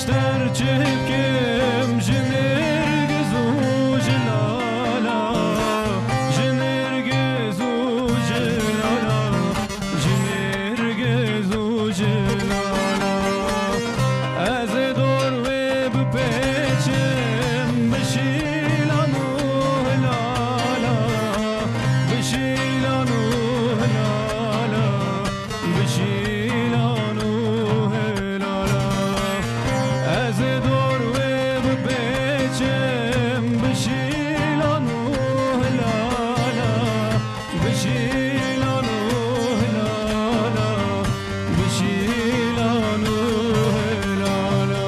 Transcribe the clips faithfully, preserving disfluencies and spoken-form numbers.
Ser çi bikim ji nêrgiz û ji lala, ji nêrgiz û ji lala, ji nêrgiz û ji lala. Ez ê dor wê bipêçim bi şîlan û hilala, bi şîlan û hilala. Bi şîlan û hilala. Ez ê dor wê bipêçim bi şîlan û hilala. Bi şîlan û hilala. Bi şîlan û hilala.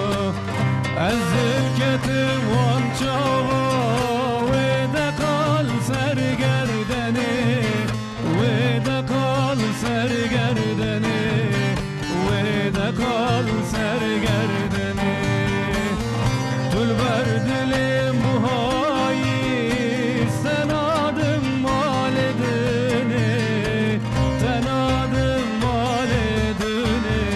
Ez zilketim wan çawa wê de qal ser gerdenê. Wê de qal ser gerdenê, wê de qal ser gerdenê. Tu li ber dilê min bûyî, te nadim malê dinê, te nadim malê dinê,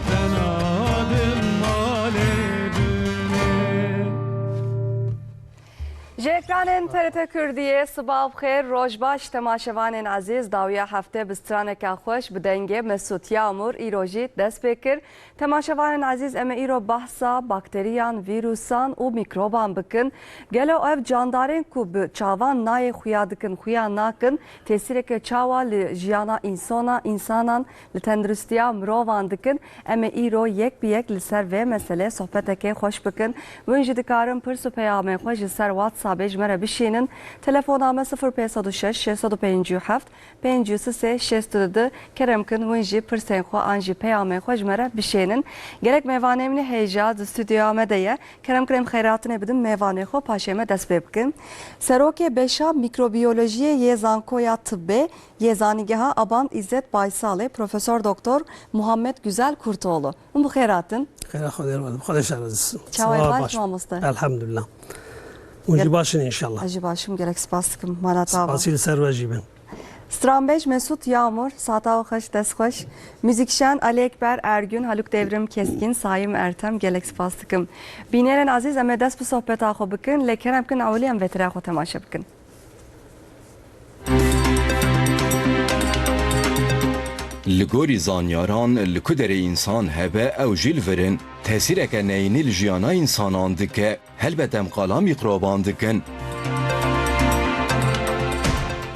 te nadim malê dinê. Ji ekranên T R T Kurdiyê siba bi xêr, roj baş temaşevanên ezîz. Dawiya hefte bi straneke xweş bi dengê Mesût Yamûr îro jî dest pê kir. Temaşevanên ezîz, em ê îro behsa bakteriyan, vîrusan û mîkroban bikin. Gelo ev candarên ku bi çavan nayê xuya dikin, xuya nakin, tesîreke çawa li jiyana însona, însanan, li tenduristiya mirovan dikin. Em ê îro yek bi yek li ser vê meselê sohbetekê xweş bikin. Hûn jî dikarin pirs û peyamên xwe ji ser WhatsAppê ji me re bişînin. Telefona me sifir pênc sed û şeş, şeş sed û pêncî û heft, pêncî û sê, şêst û du. Kerem kin hûn jî pirsên xwe an jî peyamên xwe ji me re bişênin. Gelek mêvanê min ê hêja di stûdyoya me de ye. Kerem kin em xeyratinê bidin mêvanê xwe, paşê me dest pê bikin. Serokê Beşa Mîkrobiyolojiyê yê Zankoya Tibbê yê Zanîngeha Abant Îzzet Baysalê, Profesor Doktor Muhammed Güzel Kurtoğlu. Hûn bi xêr hatin. Xêra Xwedê re, bi Xwedê şer aziz. Çawa ye, baş, baş mamoste? Elhamdülillah. Hûn jî baş in înşallah. Ez jî baş im, gelek spas dikim. Mala te ava. Spasî li ser we jî bin. Stranbêj Mesût Yamûr, saeta we xweş, dest xweş. Muzîkşen Ali Ekber Ergün, Haluk Devrim Keskin, Saim Ertem, gelek spas dikim. Bînerên ezîz, em ê dest bi sohbeta xwe bikin, lê kerem kin ewilî em vêtira xwe temaşe bikin. Li gorî zanyaran, li ku derê însan hebe, ew jî li vir in. Tesîreke neyînî li jiyana însanan dike. Helbet em qala mîkroban dikin.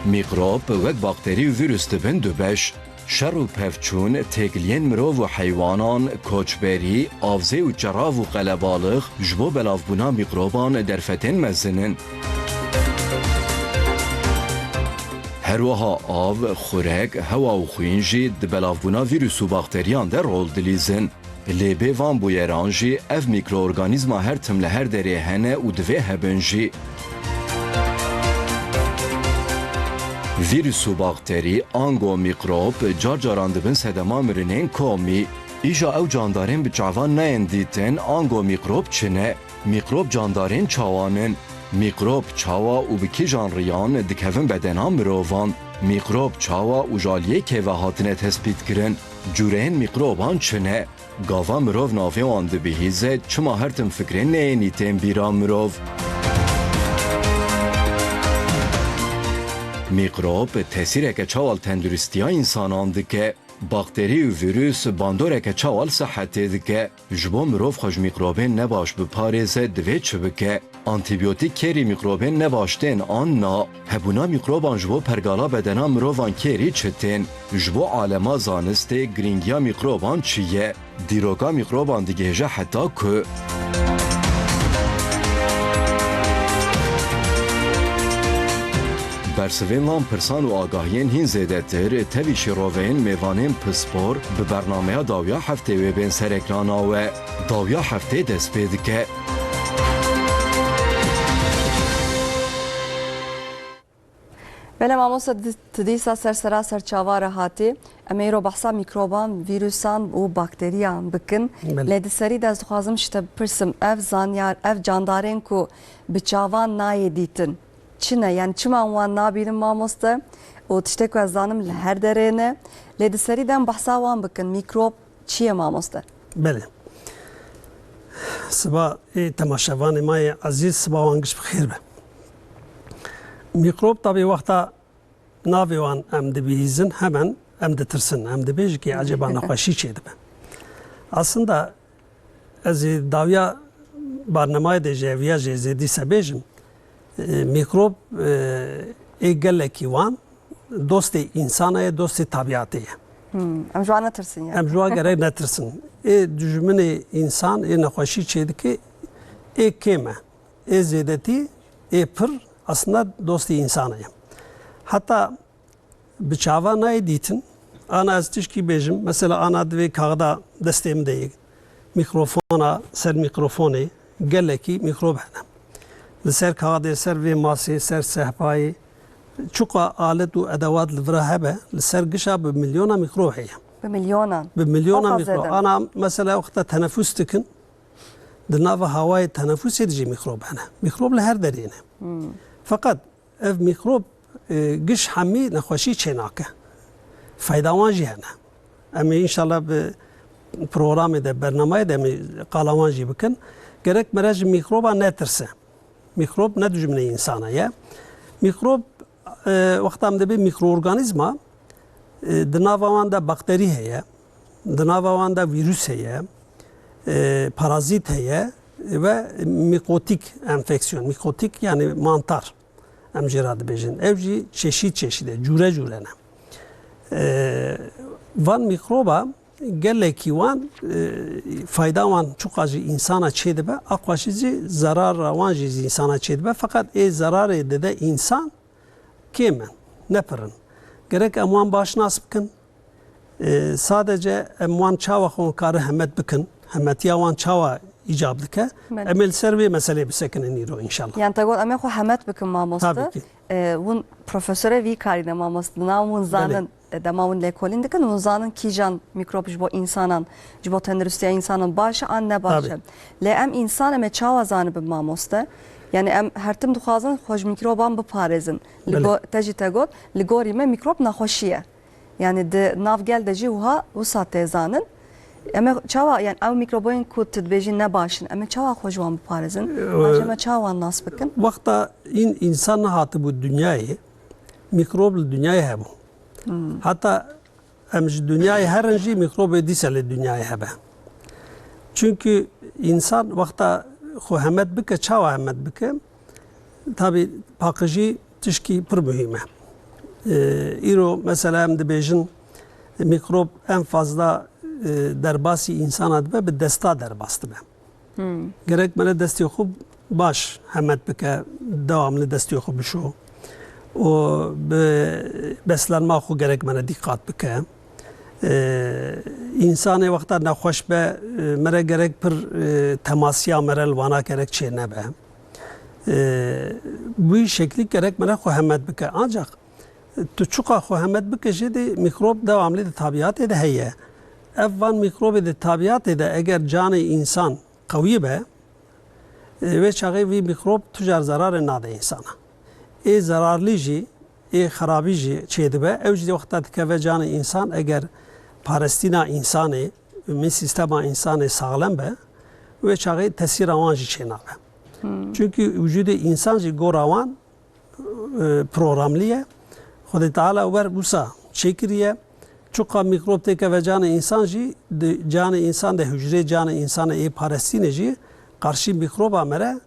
Mîkrob wek bakterî û vîrus dibin du beş. Şer û pevçûn, têkiliyên mirov û heywanan, koçberî, avzê û çerav û qelebalix ji bo belavbûna mîkroban derfetên mezin in. Her wiha av, xurek, hewa û xwîn jî di belavbûna vîrus û bakteriyan de rol dilîzin. Lê bê van bûyeran jî ev mîkroorganîzma her tim li her derê hene û divê hebin jî. Vîrus û bakterî, ango mîkrob, car caran dibin sedema mirinên komî. Îja ew candarên bi çavan nayên dîtin, ango mîkrob çi ne? Mîkrob candarên çawan in? Mîkrob çawa û bi kîjan riyan dikevin bedena mirovan? Mîkrob çawa û ji aliyê kê ve hatine tespîtkirin? Cûreyên mîkroban çi ne? Gava mirov navê wan dibihîze, çima her tim fikrên neyênî tên bîra mirov? Mîkrob tesîreke çawa li tenduristiya însanan dike? Bakterî û vîrus bandoreke çawa li sihetê dike? Ji bo mirov xwe ji mîkrobên nebaş biparêze, divê çi bike? Antîbiyotîk kêrî mîkrobên nebaş tên an na? Hebûna mîkroban ji bo pergala bedena mirovan kêrî çi tên? Ji bo alema zanistê girîngiya mîkroban çi ye? Dîroka mîkroban digihêje heta ku? Bersivên van pirsan û agahiyên hîn zêdetir, tevî şîroveyên mêvanên pispor bi bernameya dawiya heftê wê bên ser ekrana we. Dawiya heftê dest pê dike. Belê mamoste, di-, tu dîsa ser sera ser çava re hatî. Em ê îro behsa mîkroban, vîrusan û bakteriyan bikin. Belê. Lê di serî de ez dixwazim ji te bipirsim, ev zanyar, ev candarên ku bi çavan nayê dîtin, çi ne? Yani çima em wan nabînin mamoste? Û tiştê ku ez zanim li her derê ne. Lê di serî de em behsa wan bikin. Mîkrob çi ye mamoste? Belê. Siba ê temaşevanê ma yê ezîz, siba wan giş bi xêr be. Mîkrob tabî wexta navê wan em dibihîzin, hemen em ditirsin. Em dibêjin ki ecêba nexweşî çêdibe. Aslında ez ê dawiya barnemayê de jî eviya jê zêdî se bêjim. E, mîkrob, e, ê gelekî wan dostê însana ye, dostê tabiatê ye. Hmm, em ji wan netirsin yani. Em ji wan gerek netirsin. Ê dijminê însan, ê nexweşî çêdike, ê kêm e. Ê zêdetî, ê pir, aslında dostê însana ye. Heta bi çavan nayê dîtin. Ana ez tişkî bêjim, mesela ana di vê kaxida destê min de yê, mîkrofona, ser mîkrofonê gelekî mîkrob hene. Li ser kaxidê, ser vê masê, ser sehpayê, çuqa alet û edewat li vira hebe, li ser gişa bi milyona mîkrob heye. Bi milyonan. Bi milyona mîkrob. Ana mesela wexta tenefus dikin, di nava hawayê tenefusê de jî mîkrob hene. Mîkrob li her derê ne. Hmm. Feqet ev mîkrob, e, giş hemî nexweşî çênake. Feyda wan jî hene. Em ê înşallah bi programê de, bernamayê de em ê qala wan jî bikin. Gerek mere ji mîkroba netirse. Mîkrob ne dijminê însana ye. Mîkrob, e, wexta em dibê mîkroorganîzma, e, di nava wan de bakterî heye, di nava wan de vîrus heye, e, parazît heye ve mîkotîk enfeksiyon, mîkotîk yani mantar. Em jê re dibêjin. Ew jî çeşît çeşît e, cûre cûre ne. E, van mîkroba gelekî wan, e, fayda wan çuqa jî însana çêdibe, aqwaşî jî zerara wan jî însana çêdibe. Feqet ê zerarê dide însan kêm in, ne pir in. Gerek em wan baş nas bikin. E, sadece em wan çawa xwe karin hemet bikin, hemetiya wan çawa îcab dike, Belê. Em ê li ser vê meselê bisekinin îro înşallah. Yani te got em ê xwe hemet bikin mamoste. Tabii ki. E, hûn profesorê vî karî ne mamoste. Dina hûn Belê. Zanin, e, dema hûn lêkolîn dikin, hûn zanin kîjan mîkrop ji bo însanan, ji bo tenduristiya însanan baş e an ne baş e. Tabii. Lê em însan em ê çawa zanibin mamoste? Yani em her tim dixwazin xwe ji mîkroban biparêzin. Li Belê. Go-, te jî te got, li gorî me mîkrop nexweşî ye. Yani di nav gel de jî wiha wisa tê zanin. Em ê çawa, yani ew mîkroboyên ku tu dibêjî ne baş in, em ê çawa xwe ji wan biparêzin? Ee, An jî me çawa wan nas bikin? Wexta în-, însan nehatibû dinyayê, mîkrob li dinyayê hebû. Hmm. Heta em ji dinyayê herin jî mîkrobê dîse li dinyayê hebe. Çünkü însan wexta xwe hemet bike, çawa hemet bike? Tabî paqijî tişkî pir muhîm e. Ee, îro mesela em dibêjin mîkrob en fazla, e, derbasî însana dibe, bi desta derbas dibe. Hmm. Gerek mere destê xwe baş hemet bike, dewamlı destê xwe bişo. Û bi beslenma xwe gerek mere dîqat bike. Ee, însanê wexta nexweş be, e, mere gerek pir, e, temasiya mere li wana gerek çê nebe. E, bu şeklî gerek mere xwe hemet bike. Ancak tu çuqa xwe hemet bike jê de mîkrob dewamlî di tabiatê de heye. Ev van mîkrobê di tabiatê de eger canê însan qewî be, e, wê çaxê vî mîkrob tu car zerarê nade însana. Ê zerarlî jî, ê xerabî jî çêdibe. Ew jî wexta dikeve canê însan eger parestîna însanê, min sîstema însanê saxlem be, wê çaxê tesîra wan jî çênabe. Hmm. Çünkü wicûdê însan jî gora wan, e, programlî ye. Xwedê Teala wer wisa çêkiriye. Çuqa mîkrob têkeve canê însan jî, di canê însan de, hücrê canê însanê ê parestînê jî qarşî mîkroba mere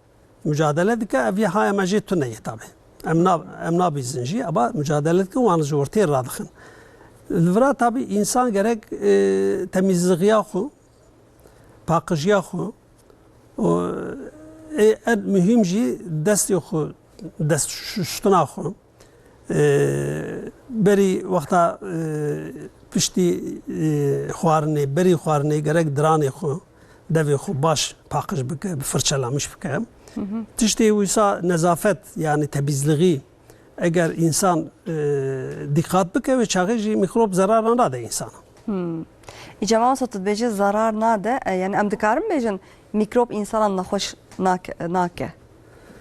mucadele dike. Ev yê haya me jê tune ye tabi. Em na-, em nabîzin jî, eba mucadele dikin, wan ji ortê radixin. Li vira tabi însan gerek, e, temîzlixiya xwe, paqijiya xwe, û ê en muhîm jî destê xwe, dest şuştina xwe. E, berî wexta, e, piştî, e, xwarinê, berî xwarinê gerek diranê xwe, devê xwe baş paqij bike, bi firçe lamiş bike. Hı hı. Tiştê wisa nezafet, yani temîzliğî, eger însan, e, dîqat bike, wê çaxê jî mîkrob zerara nade însana. Hmm. Îca mamosta tu dibêjî zarar nade, e, yani em dikarin bêjin mîkrob însanan nexweş nake, nake.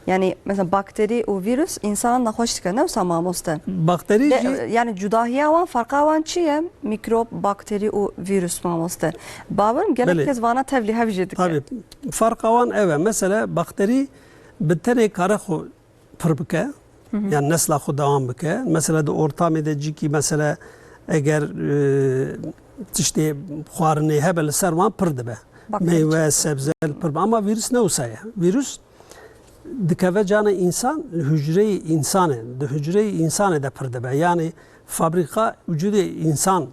Yani mesela bakteri û vîrus însanan nexweş dike, ne wisa mamoste? Bakterî De, jî yani cudahiya wan, ferqa wan çi ye? Mîkrob, bakterî û vîrus mamoste. Bawer im gelek Belê. kes vana tevlî hev jî dike. Tabii, ferqa wan ev e. Mesela bakterî bi tenê kare xwe pir bike, Hı hı. yani nesla xwe dewam bike. Mesela di ortamê de cîkî mesela eger, e, tiştê xwarinê hebe li ser wan pir dibe. Bakterî Meywe, çi? sebze li pir be. Ama vîrus ne wisa ye. Vîrus dikeve canê însan, li hucreyê însanê, di hucreyê însanê de pir dibe. Yani fabrika vücudê însan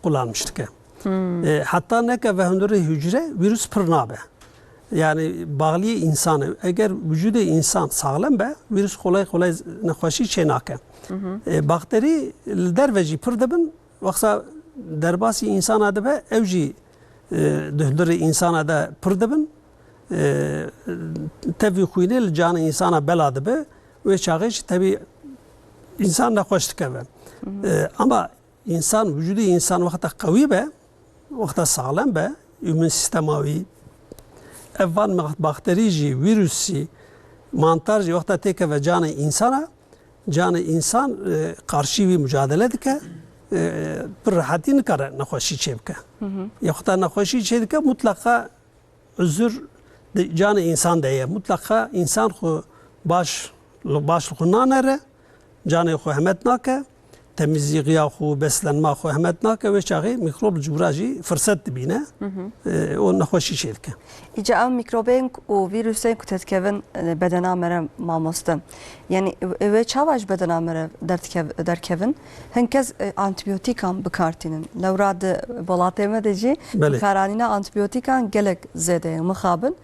kullanmış dike. E, heta nekeve hundirê hucre, vîrus pir nabe. Yani bağliyê însanê. Eger vücudê însan saxlem be, vîrus kolay kolay nexweşî çê nake. E, bakterî li derve jî pir dibin, wexta derbasî însana dibe, ew jî, e, di hundirê însana de pir dibin. E, tevî xwînê li canê însana bela dibe. Wê çaxê jî tevî însan nexweş dikeve. E, ama însan, vücudê însan wexta qewî be, wexta saxlem be, îmûn sîstema wî, ev van ma-, bakterî jî, vîrus jî, mantar jî wexta têkeve canê însana, canê însan, e, qarşî wî mucadele dike, e, bi rehetî nikare nexweşî çêbike. Ya wexta nexweşî çêdike, mutleqa uzur di canê însan de ye. Mutleqa însan xwe baş, baş li xwe nanere, canê xwe hemet nake, temizîxiya xwe, beslenma xwe hemet nake, wê çaxê mîkrob li cûra jî firset dibîne, e, û nexweşî çêdike. Îca ew mîkrobên û vîrusên ku têdikevin, e, bedena me re mamoste. Yani, e, wê çawa ji bedena me re derdikev-, derkevin? Hin kes, e, antîbiyotîkan bi kar tînin. Lewra di welatê me de jî Belê. bikaranîna antîbiyotîkan gelek zêde ye, mixabin.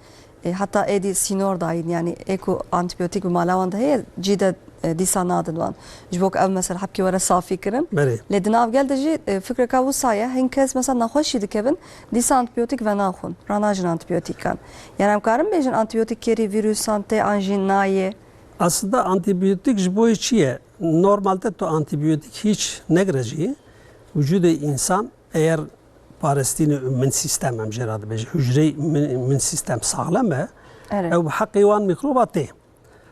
E, heta êdî sînor dayîn, yani ê ku antîbiyotîk bi mala wan de heye, cî de, e, dîsa nadin wan. Ji bo ku ev mesela hebkê were safî kirin. Belê. Lê di nav gel de jî, e, fikreka wisa ye, hin kes mesela nexweşî dikevin, dîsa antîbiyotîk venaxwin, ranajin antîbiyotîkan. Yani em karin bêjin antîbiyotîk kêrî vîrusan tê an jî nayê? Aslında antîbiyotîk ji bo çi ye? Normalde tu antîbiyotîk hiç negire jî, vücudê însan eğer parestînê îmûn sîstem em jê re dibêjin, hucreyê îmûn, îmûn sîstem saxlem e, Erê. ew bi heqê wan mîkroba tê.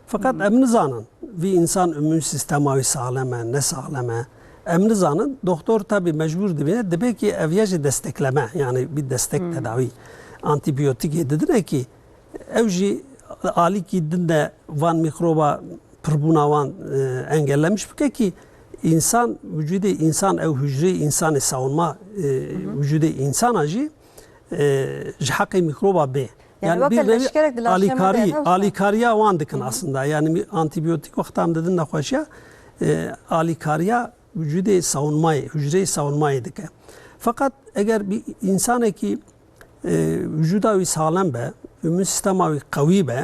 Feqet em nizanin, vî însan îmûn sîstema wî saxlem e, ne saxlem e. Em nizanin, doktor tabî mecbûr dibîne, dibe ki ev ya jî destekleme, yani bir destek tedawî, antîbiyotîkê didine ki ew jî alîkî din de van mîkroba pirbûna wan, e, engellemiş bike ki însan, vücudê însan, ew hucreyê însanê savunma, e, vücudê însana jî, e, ji heqê mîkroba bê. Yani Yani weke bir nevi leşkerek di laşê me de alîkarî, hewsa. alîkariya wan dikin aslında. Yani mi-, antîbiyotîk wexta em didin nexweşiya, e, alîkariya vücudê savunmayê, hucreyê savunmayê dike. Feqet eger bir însanekî, e, vücuda wî saxlem be, îmûn sîstema wî qewî be,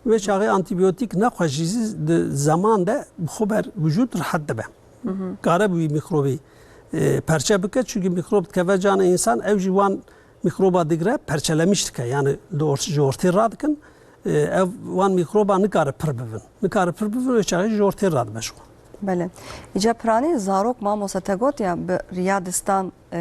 wê çaxê antîbiyotîk nexweşî jî di zeman de bi xwe ber vücud rehet dibe. Kare bi wî mîkrobî, e, perçe bike, çunkî mîkrob dikeve canê însan, ew jî wan mîkroba digre perçelemiş dike. Yani di or-, ji ortê radikin, e, ev wan mîkroba nikare pir bibin. Nikare pir bibin, wê çaxê ji ortê radibe ji xwe. Belê. Îca piranî zarok, mamoste, te got ya bi riya distan, e,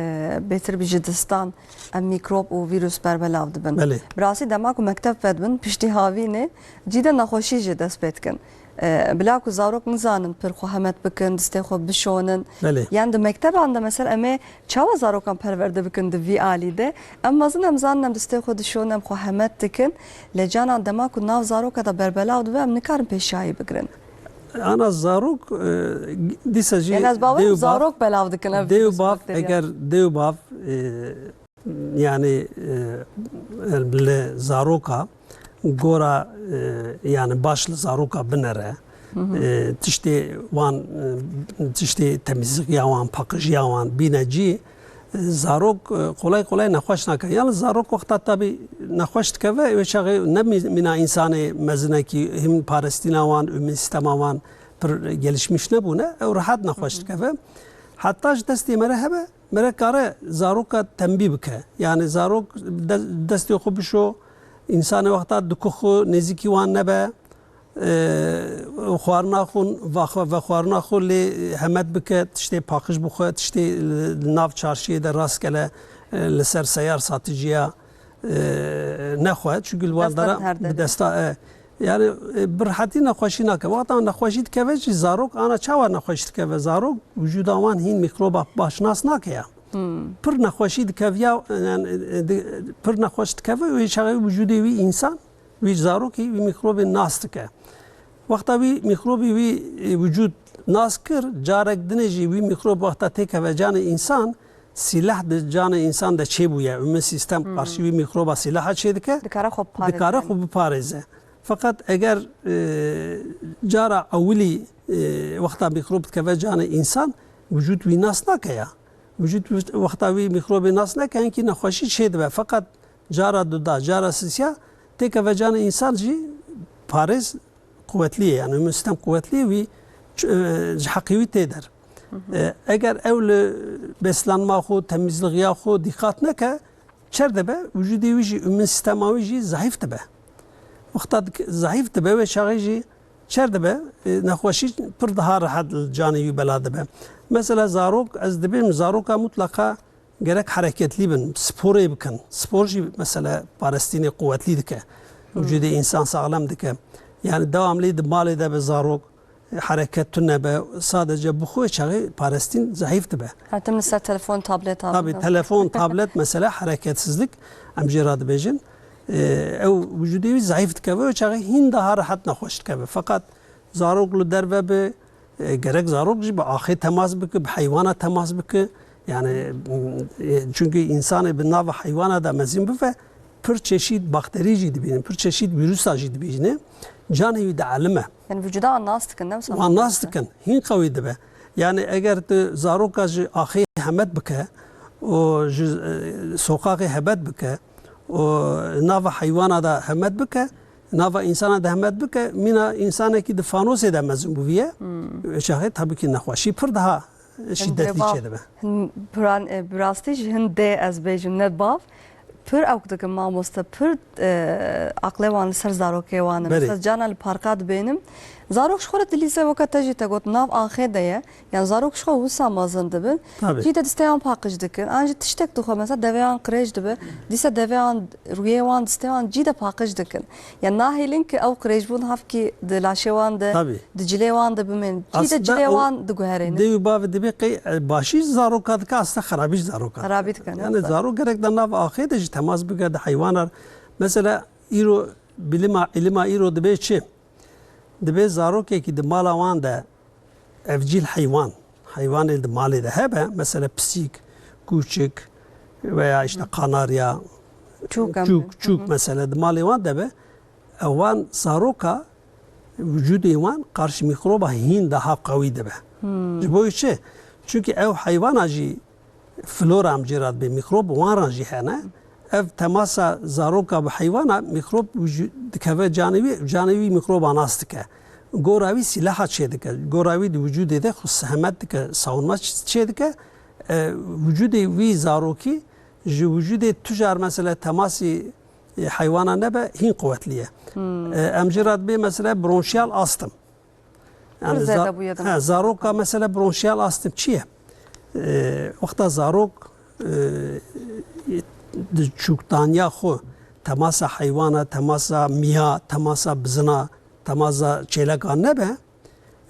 bêtir bi ji distan em mîkrob û vîrus berbelav dibin. Belê. Bi rastî dema ku mekteb vedibin, piştî havînê cî de nexweşî jî dest pê dikin. E, bila ku zarok nizanin pir xwe hemet bikin, distê xwe bişonin. Belê. Yan di mekteban de mesela em ê çawa zarokan perwerde bikin di vî alî de? Em mezin em zanin em distê xwe dişonin, em xwe hemet dikin. Lê canan dema ku nav zaroka de berbelav dibe, em nikarin pêşiyayî bigirin. Ana zarok, e, dîsa jî Yani ez bawer dê im û bav, zarok belav dikin ev dê û vîrus bav, bakterya. eger dê û bav, e, yani, e, li zaroka gora, e, yani baş li zaroka binere, e, tiştê wan, e, tiştê temizlixiya wan, paqijiya wan bîne cî, e, zarok, e, kolay kolay nexweş nake. Yani zarok wexta tabî nexweş dikeve, wê çaxê ne mî-, mîna însanê mezinekî him parestîna wan û sîstema wan pir gelişmiş nebûne, ew rehet nexweş dikeve. Heta ji destê me re hebe, me re kare zaroka tembî bike. Yani zarok de-, destê xwe bişo, însanê wexta dikixu nêzîkî wan nebe, e, xwarina xwe, vaxwe, vexwarina xwe lê hemet bike, tiştê paqij bixwe, tiştê li, li nav çarşiyê de rastgele, e, li ser seyar saticiya, e, nexwe. Çünkü li wan Dest dara neherde. bi desta, e, Yani, e, bi rehetî nexweşî nake. Wexta nexweşî dikeve jî zarok, ana çawa nexweşî dikeve? Zarok, wicûda wan hîn mîkroba baş nas nake ya. Pir nexweşî dikeviya, yani, e, di-, pir nexweş dikeve, wê çaxê wicûdê wî însan, wî zarokî, wî mîkrobê nas dike. Wexta wî mîkrobî wî, e, wicûd nas kir, carek dinê jî wî mîkrob wexta têkeve canê însan, sîleh di canê însan de çêbûye. Û min sîstem qarşî wî mîkroba sîleha çêdike, Dikare xwe biparêze. dikare xwe biparêze. Feqet eger, e, cara ewilî, e, wexta mîkrob dikeve canê însan, wicûd wî nas nake ya. Wicûd wexta wî mîkrobê nas neke, hinkî nexweşî çêdibe. Feqet cara duda, cara sisiya têkeve canê însan jî parêz quwetlî ye. Yani, îmûn sîstem quwetlî ye, wî ç-, e, ji heqê wî tê der. E, eger ew li beslenma xwe, temîzlixiya xwe dîqat neke, çer dibe, wicûdê wî jî, îmûn sîstema wî jî zehîf dibe. Wexta dik-, zehîf dibe, wê çaxê jî çer dibe, e, nexweşî pir daha rehet li canê wî bela dibe. Mesela zarok, ez dibêm zaroka mutlaqa gerek hereketlî bin, sporê bikin. Spor jî mesela parestînê quwetlî dike. Wicûdê însan saxlem dike. Yani dewamlî di malê de be zarok, hereket tune be, sadece bixwe çaxê parestîn zehîf dibe. Her tim li ser telefon, tablet, Tabii, tablet. telefon, tablet mesela hereketsizlik, em jê re dibêjin. E, ew wicûdê wî zehîf dikeve, ew çaxê hîn daha rehet nexweş dikeve. Feqet zarok li derve be, e, gerek zarok jî bi axê temas bike, bi heywana temas bike. Yani, e, çünkü insanê bi nava heywana de mezin bibe, pir çeşît bakterî jî dibînin, pir çeşît vîrusa jî dibîne. Canê wî dielime. Yani vücuda nas dikin, ne? Wan nas dikin, hîn qewî dibe. Yani eger tu zaroka ji axê hemet bike û ji, e, soqaxê hebet bike û nava heywana da hemet bike, nava însana de hemet bike, mîna însanekî di fanosê de mezin bûviye, Hmm. çaxê tabii ki nexweşî pir daha şîddetlî çêdibe. Hin, piran, e, bi rastî ji hin dê ez bêjim, ne bav. Pir ewk dikim mamoste, pir, e, aqlê wan li ser zarokê wan e. Belê. Mesela cana li parka dibênim. Zarok ji xwe re dilîze, weke te jî te got, nav axê de ye. Yani zarok ji xwe wisa mezin dibin. Tabii. Cî de distê wan paqij dikin. An jî tiştek dixwe, mesela devê wan qirêj dibe. Dîsa devê wan, rûyê wan, distê wan cî de paqij dikin. Yani nahêlin ki ew qirêjbûn hevkî di laşê wan de, Tabii. di cilê wan de bimên. Cî de Aslında cilê o wan diguherînin. Dê û bavê dibê qey, e, başî zaroka dike, aslında xerabî zaroka dike. Xerabî dike, ne? Yani zarok gerek de nav axê de jî temas bike di heywanan. Mesela îro bilima, ilima îro dibê çi? Dibê zarokekî di mala wan de evcîl heywan, heywanê di malê de hebe, mesela pisîk, kûçik veya işte kanarya, Çûk em çûk, bê. çûk Hı hı. mesela di malê wan de be, ew wan zaroka wicûdê wan qarşî mîkroba hîn daha qewî dibe. Hmm. Ji bo çi? Çünkü ew heywana jî flora em jê re dibê, mîkrob wan re jî hene. Ev temasa zaroka bi heywana, mîkrob wicû-, dikeve canê wî, canê wî mîkroba nas dike. Gora wî sîleha çêdike. Gora wî di wicûdê de xwe sehemet dike, savunma ç-, çêdike. E, wicûdê wî zarokî ji wicûdê tu car mesela temasî, e, heywana nebe, hîn quwetlî ye. Hmm. E, em jê re dibê mesela bronşiyal astim. Yani Pir zêde za-, bûye he, demek. zaroka mesela bronşiyal astim çi ye? E, wexta zarok, e, di çûktaniya xwe temasa heywana, temasa miya, temasa bizina, temasa çêleka nebe,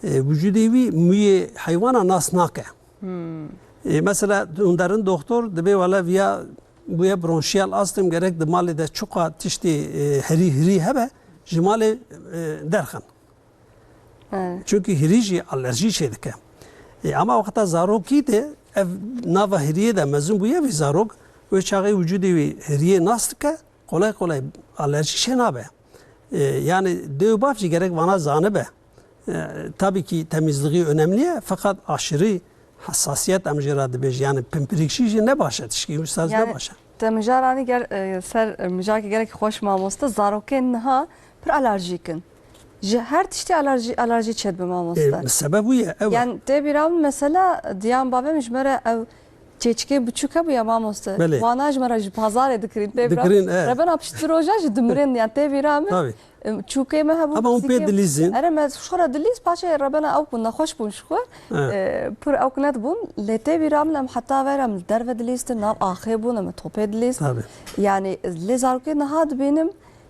e, wicûdê wî mûyê heywana nas nake. Hmm. E, mesela hûn derin doktor dibê wele viya bûye bronşiyal astim, gerek di malê de çuqa tiştê, e, hirî hirî hebe, ji malê, e, derxin. Evet. Çünkü hirî jî alerjî çêdike. E, ama wexta zarokî de ev nava hiriyê de mezin bûye vî zarok, wê çaxê wicûdê wî hiriyê nas dike, kolay kolay alerjî çênabe. E, yani dê û bav jî gerek vana zanibe. E, tabii ki temizliği önemli ye, fakat aşırı hassasiyet em jê re dibêjin. Yani pimpirikçî jî ne baş e, tişkî wisa jî ne Yani baş e. te mijaranî ger-, e, ser, e, mijarkî gelekî xweş mamoste, zarokên niha pir alerjîk in. Ji her tiştî alerjî, alerjî çêdibe mamoste. E, sebeb wî ye, ew e. Yani tê bîra min mesela diyan bavê min ji me re ew çêçikê biçûk hebû ya mamoste. Belê. Wana ji me re ji pazarê dikirîn, tê bîra. Dikirîn, e. Rebena pişt vî roja jî dimirin, yani tê bîra min. Tabii. Em, çûkê me hebû, Ama hûn pê pisîkê dilîzin. Ere me ji xwe re dilîz, paşê rebena ew bûn, nexweş bûn ji xwe. Evet. E, pir ewk nedibûn. Lê tê bîra min em heta ver em li derve dilîztin, nav axê bûn, em topê dilîz. Tabii. Yani lê zarokê niha dibînim,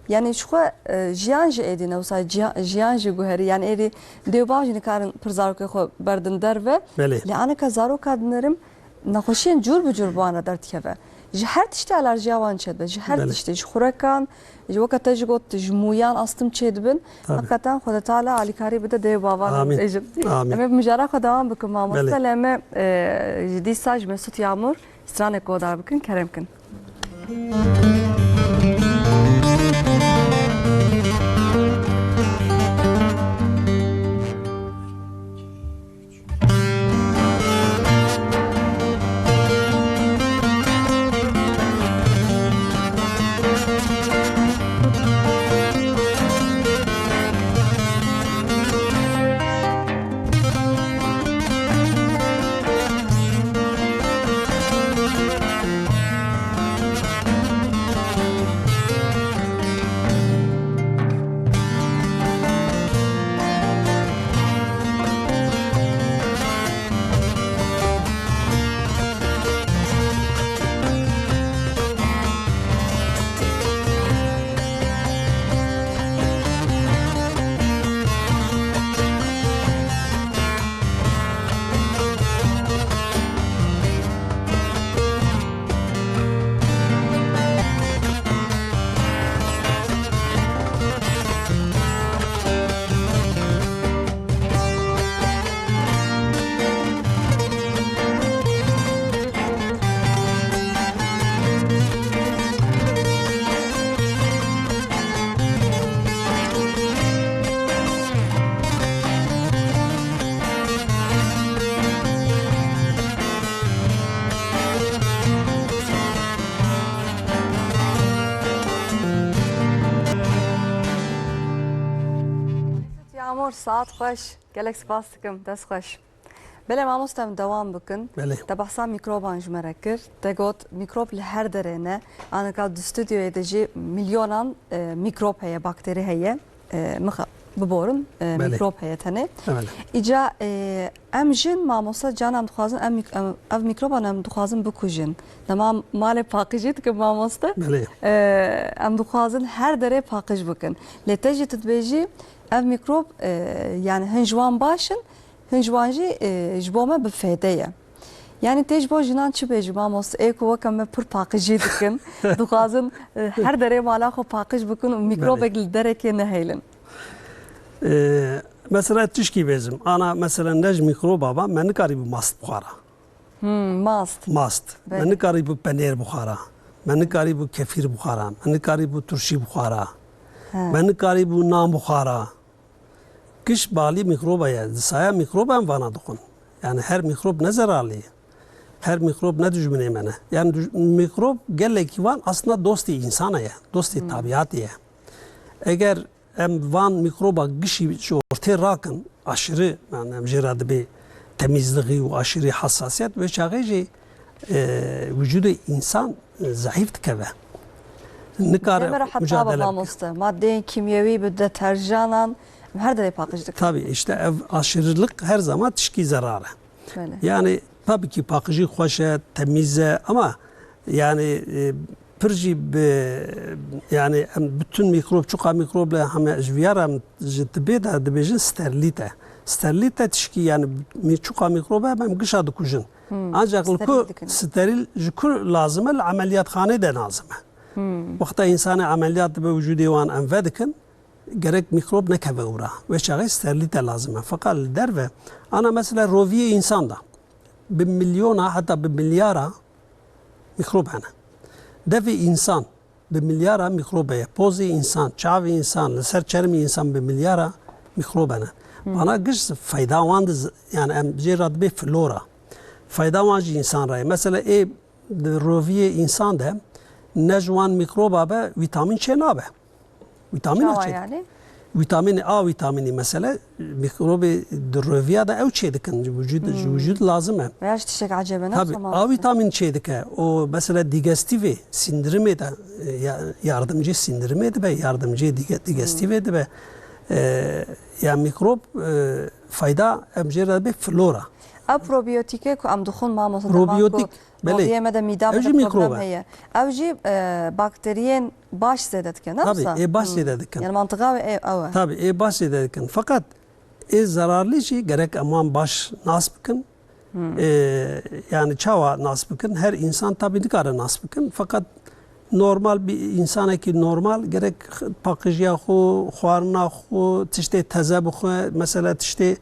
Yani ji xwe, e, jiyan jî êdî ne wisa jiya-, jiyan jî guherî. Yani êdî dê û bav jî nikarin pir zarokê xwe berdin derve. Belê. Lê anika zaroka dinerim nexweşiyên cûr bi cûr bi wan re derdikeve. Ji her tiştî alerjiya wan çêdibe. Ji her Belê. tiştî, ji xurekan, ji weke te jî got, ji mûyan astim çêdibin. Tabii. Hakikaten Xwedê Teala alîkarî bide dê û bavan Amîn. êjin. Amîn. Em ê bi mijara xwe dewam bikin mamoste. Belê. Lê em ê, e, ji dîsa ji Mesut Yağmur stranek guhdar bikin, kerem kin. Yağmur, saet xweş. Gelek spas dikim. Dest xweş. Belê mamoste, em dewam bikin. Belê. Te behsa mîkroban ji me re kir. Te got mîkrob li her derê ne. Anika di stûdyoyê de jî milyonan, e, mîkrob heye, bakterî heye. E, mixa-, biborin, e, Belê. mîkrob heye tenê. Belê. Îca, e, em jin mamoste, can em dixwazin, em mîk-, em, ev mîkroban em dixwazin bikujin. Dema malê paqijî dikin mamoste. Belê. E, em dixwazin her derê paqij bikin. Lê te jî tu dibêjî ev mîkrob, e, yani hin ji wan baş in, Hin ji wan jî, e, ji bo me bi fêde ye. Yani tê ji bo jinan çi bêjim mamoste, ê ku weke me pir paqijî dikin, dixwazin, e, her derê mala xwe paqij bikin û mîkrobek Belê. li derekê nehêlin. E, mesela tişkî bêjim. Ana mesela ne ji mîkroba ba, me nikarîbû mast bixwara. Hmm, mast. Mast. Belê. Me nikarîbû penêr bixwara. Me nikarîbû kefîr bixwara. Me nikarîbû turşî bixwara. He. Me nikarîbû nan bixwara. Giş balî mîkroba ye. Di saya mîkroba em vana dixwin. Yani her mîkrob ne zerarlî ye. Her mîkrob ne dijminê me ne. Yani duj-, mîkrob gelekî wan aslında dostê însana ye. Dostê Hmm. tabiatê ye. Eger em van mîkroba gişî ji ortê rakin, aşırı, yani em jê re dibê temizlixî û aşırı hassasiyet, wê çaxê jî, e, wicûdê însan, e, zehîf dikeve. Nikare Demir heta mucadele bike. Mamoste, madeyên kîmyewî bi deterjanan, em her derê paqij dikin. Tabii, işte ev aşırılık her zaman tişkî zerar e. Belê. Yani tabii ki paqijî xweş e, temîz e ama yani, e, pir jî bi, yani em bütün mîkrob, çuqa mîkrob le heme ji viya re em ji tibê de dibêjin sterlît e. Sterlît e tişkî yani mî-, çuqa mîkrob e em gişa dikujin. Hmm, Ancak li ku sterîl dikin. Sterîl ji ku lazim e? Li emeliyatxanê de lazim e. Hmm. Wexta însanê emeliyat dibe wicûdê wan em vedikin, gerek mîkrob nekeve û ra. Wê çaxê sterlîte lazim e. Feqat li derve, ana mesela roviyê însan de bi milyona heta bi milyara mîkrob hene. Devê însan bi milyara mîkrob heye. Pozê însan, çavê însan, li ser çermê însan bi milyara mîkrob hene. Hmm. Bana giş feyda wan di z-, yani em jê re dibê flora. Feyda wan jî însan re ye. Mesela ê di roviyê însan de ne ji wan mîkroba be vîtamîn çê nabe. Vîtamîna Çawa çê yani? Vîtamînê A vîtamînî mesele, mîkrobê di roviya de ew çê dikin, ji wicûd, ji Hmm. wicûd lazim e. Veya ji tiştek ecebe ne Tabii, zaman A vîtamîn çê dike. O mesela digestîvê, sindirimê de, e, ya-, yardımcı sindirimê dibe, yardımcı dige-, digestîvê Hmm. dibe. E, ya mîkrob, e, fayda em jê re dibê flora. Ev probiyotîkê ku em dixwin, mamoste, dema ku Probiyotîk, belê. Roviyê me de, mîda Ev me jî de problem mîkrob e. Heye. Ew jî, e, bakteriyên baş zêde dike, ne Tabii, wisa? Ê baş Hmm. zêde dikin. Yani mantıqa ew, ew e. Tabii, ê baş zêde dikin. Fakat ê zararlî jî gerek em wan baş nas bikin. Hmm. Ê, yani çawa nas bikin? Her insan tabii nikare nas bikin. Fakat normal bir insanekî normal gerek paqijiya xwe, xwarina xwe, tiştê teze bixwe, mesela tiştê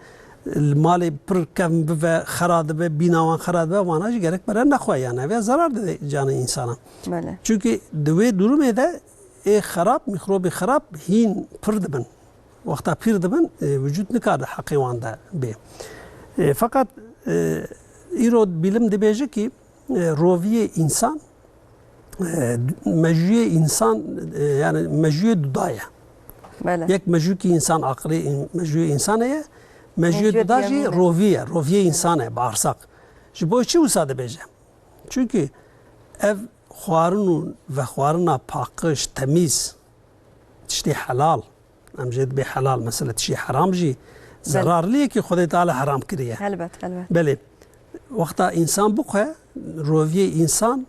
li malê pir kevn bive, xera dibe, bîna wan xera dibe, vana jî gerek bere nexwe, yani ev ya zarar dide canê insana. Belê. Çünkü di wê durumê de ê xerab, mîkrobê xerab hîn pir dibin. Wexta pîr dibin, e, vücut nikare heqê wan de bê. E, fakat, e, îro bilim dibêje ki, e, roviyê insan, e, mejuyê insan, e, yani mejuyê duda ye. Belê. Yek mejûkî insan, aqilê in-, mejuyê insan heye, mejuyê Mejuyê duda jî duyemîn e. rovî ye, roviyê insan e, bağırsak. Ji bo çi wisa dibêje? Çünkü ev xwarin û vexwarina paqij, temiz, tiştê helal, em jê dibê helal, mesela tiştê heram jî Belê. zararliyekî Xwedê Teala heram kiriye. Helbet, helbet. Belê, wexta însan bixwe, roviyê însan,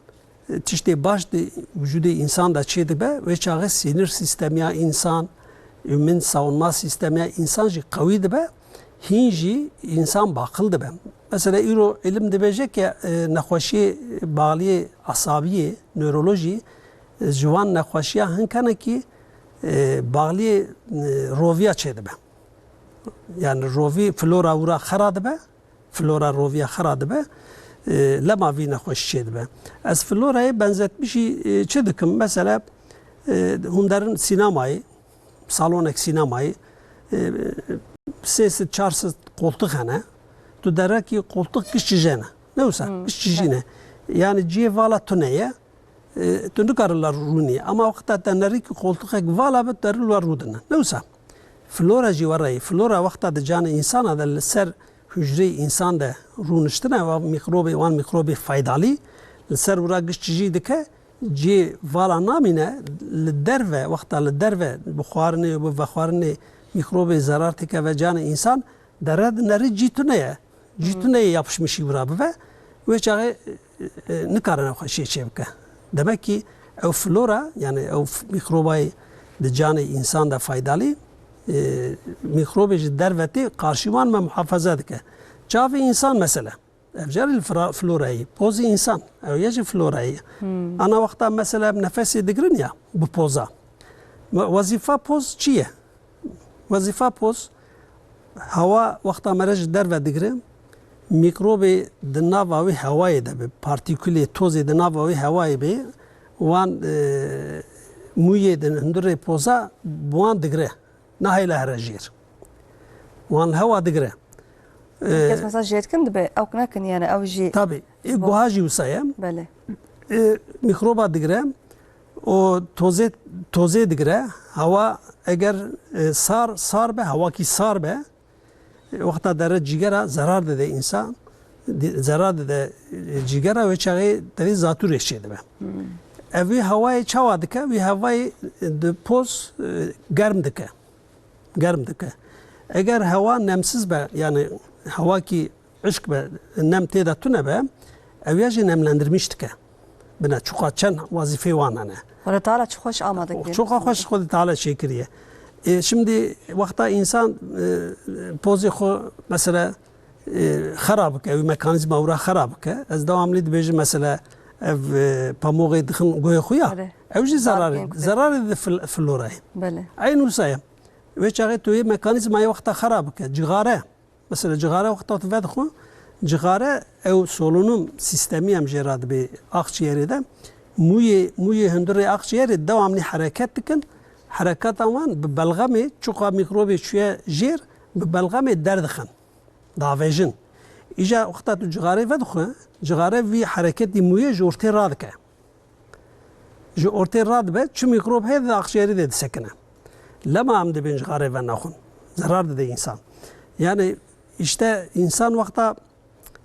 tiştê baş di wicûdê însan de çê dibe, wê çaxê sînir sîstemiya însan, immün savunma sîstemiya însan jî qewî dibe, hîn jî însan baqil dibe. Mesela îro îlim dibêje ke, e, nexweşiyê bağliyê esabiyê, nörolojî, e, ji wan nexweşiya hinkenekî, e, bağliyê, e, roviya çêdibe. Yani rovî flora wira xera dibe, flora roviya xera dibe, e, lema vî nexweşî çêdibe. Ez florayê benzetmişî, e, çi dikim? Mesela, e, hûn derin sînemayê, salonek sînemayê, e, sê sed çar sed qoltix hene. Tu derekî qoltix giş çijene. Ne wisa? Hmm, Giş çijîne. Yani cihê vala tune ye. E, tu nikare la rûnî. Ama wexta te nerîkî qoltixek vala be, tu derî la rûdine. Ne wisa? Flora jî were ye. Flora wexta di canê însana de li ser hûcreyê însan de rûniştine, wa mîkrobê, wan mîkrobê faydalî li ser wira giş çijî dike, cihê vala namîne, li derve, wexta li derve bi xwarinê û bi vexwarinê mîkrobê zerar têke ve canê însan, dere dinerî cî tune ye. Cî Hmm. tune ye yapışmışî wira bibe, wê çaxê, e, e, nikare nexweşiyê çê bike. Demek ki ew flora, yani ew f-, mîkrobayê di canê însan de faydalî, e, mîkrobê ji derve tê qarşî wan me muhafaza dike. Çavê însan mesela. Ev jî li fra-, florayê, pozê însan, ew ye jî florayê. Hmm. Ana wexta mesela em nefesê digirin ya, bi poza. We-, wezîfa poz çi ye? Wezîfa poz, hewa wexta mere ji derve digire, mîkrobê di nava wê hewayê de be, partîkulê, tozê di nava wê hewayê be, wan, e, mûyê di hundirê poza bi wan digire, nahêle here jêr. Wan li hewa digire. Kes E, mesela jêrkin dibe, ew nekin yani, ew jî Tabii. E, Bo- buha jî wisa ye. Belê. E, mîkroba digire. O tozê, tozê digire. Hewa eger, e, sar, sar be, hewakî sar be, e, wexta dere cîgera zerar dide însan. Di-, zerar dide, e, cîgera, wê çaxê tevî zatûrê çê dibe. Hmm. Ev wî hewayê çawa dike? Wî hewayê, e, di poz, e, germ dike. Germ dike. Eger hewa nemsiz be, yani hewakî hişk be, nem tê de tune be, ew ya jî nemlendirmiş dike. Bine çuqa çend wezîfê wan hene. Xwedê Teala çi xweş amade kiriye. Çuqa xweş Xwedê Teala çêkiriye. E, şimdi wexta însan, e, pozê xwe mesela, e, xera bike, ew mekanîzma wira xera bike. Ez dewamlî dibêjim mesela ev, e, pamoxê dixin guhê xwe ya. Erê. Ew jî Zarb zerarê, yên ku zerarê dide fil-, florayê. Belê. Eyn wisa ye. Wê çaxê tu yê mekanîzmayê wexta xera bike. Cixare. Mesela cixare wexta tu vedixwe, cixare ew solunum sîstemî em jê re dibê akciyerê de. Mûyê, mûyê hundirê akciyerê dewamlî hereket dikin. Hereketa wan bi belxemê, çuqa mîkrobê çûye jêr, bi belxemê derdixin. Davêjin. Îja wexta tu cixarê vedixwe, cixare vî hereketî mûyê ji ortê radike. Ji ortê radibe, çi mîkrob heye di akciyerî de disekine. Lema em dibên cixarê venaxwin. Zerar dide însan. Yani işte însan wexta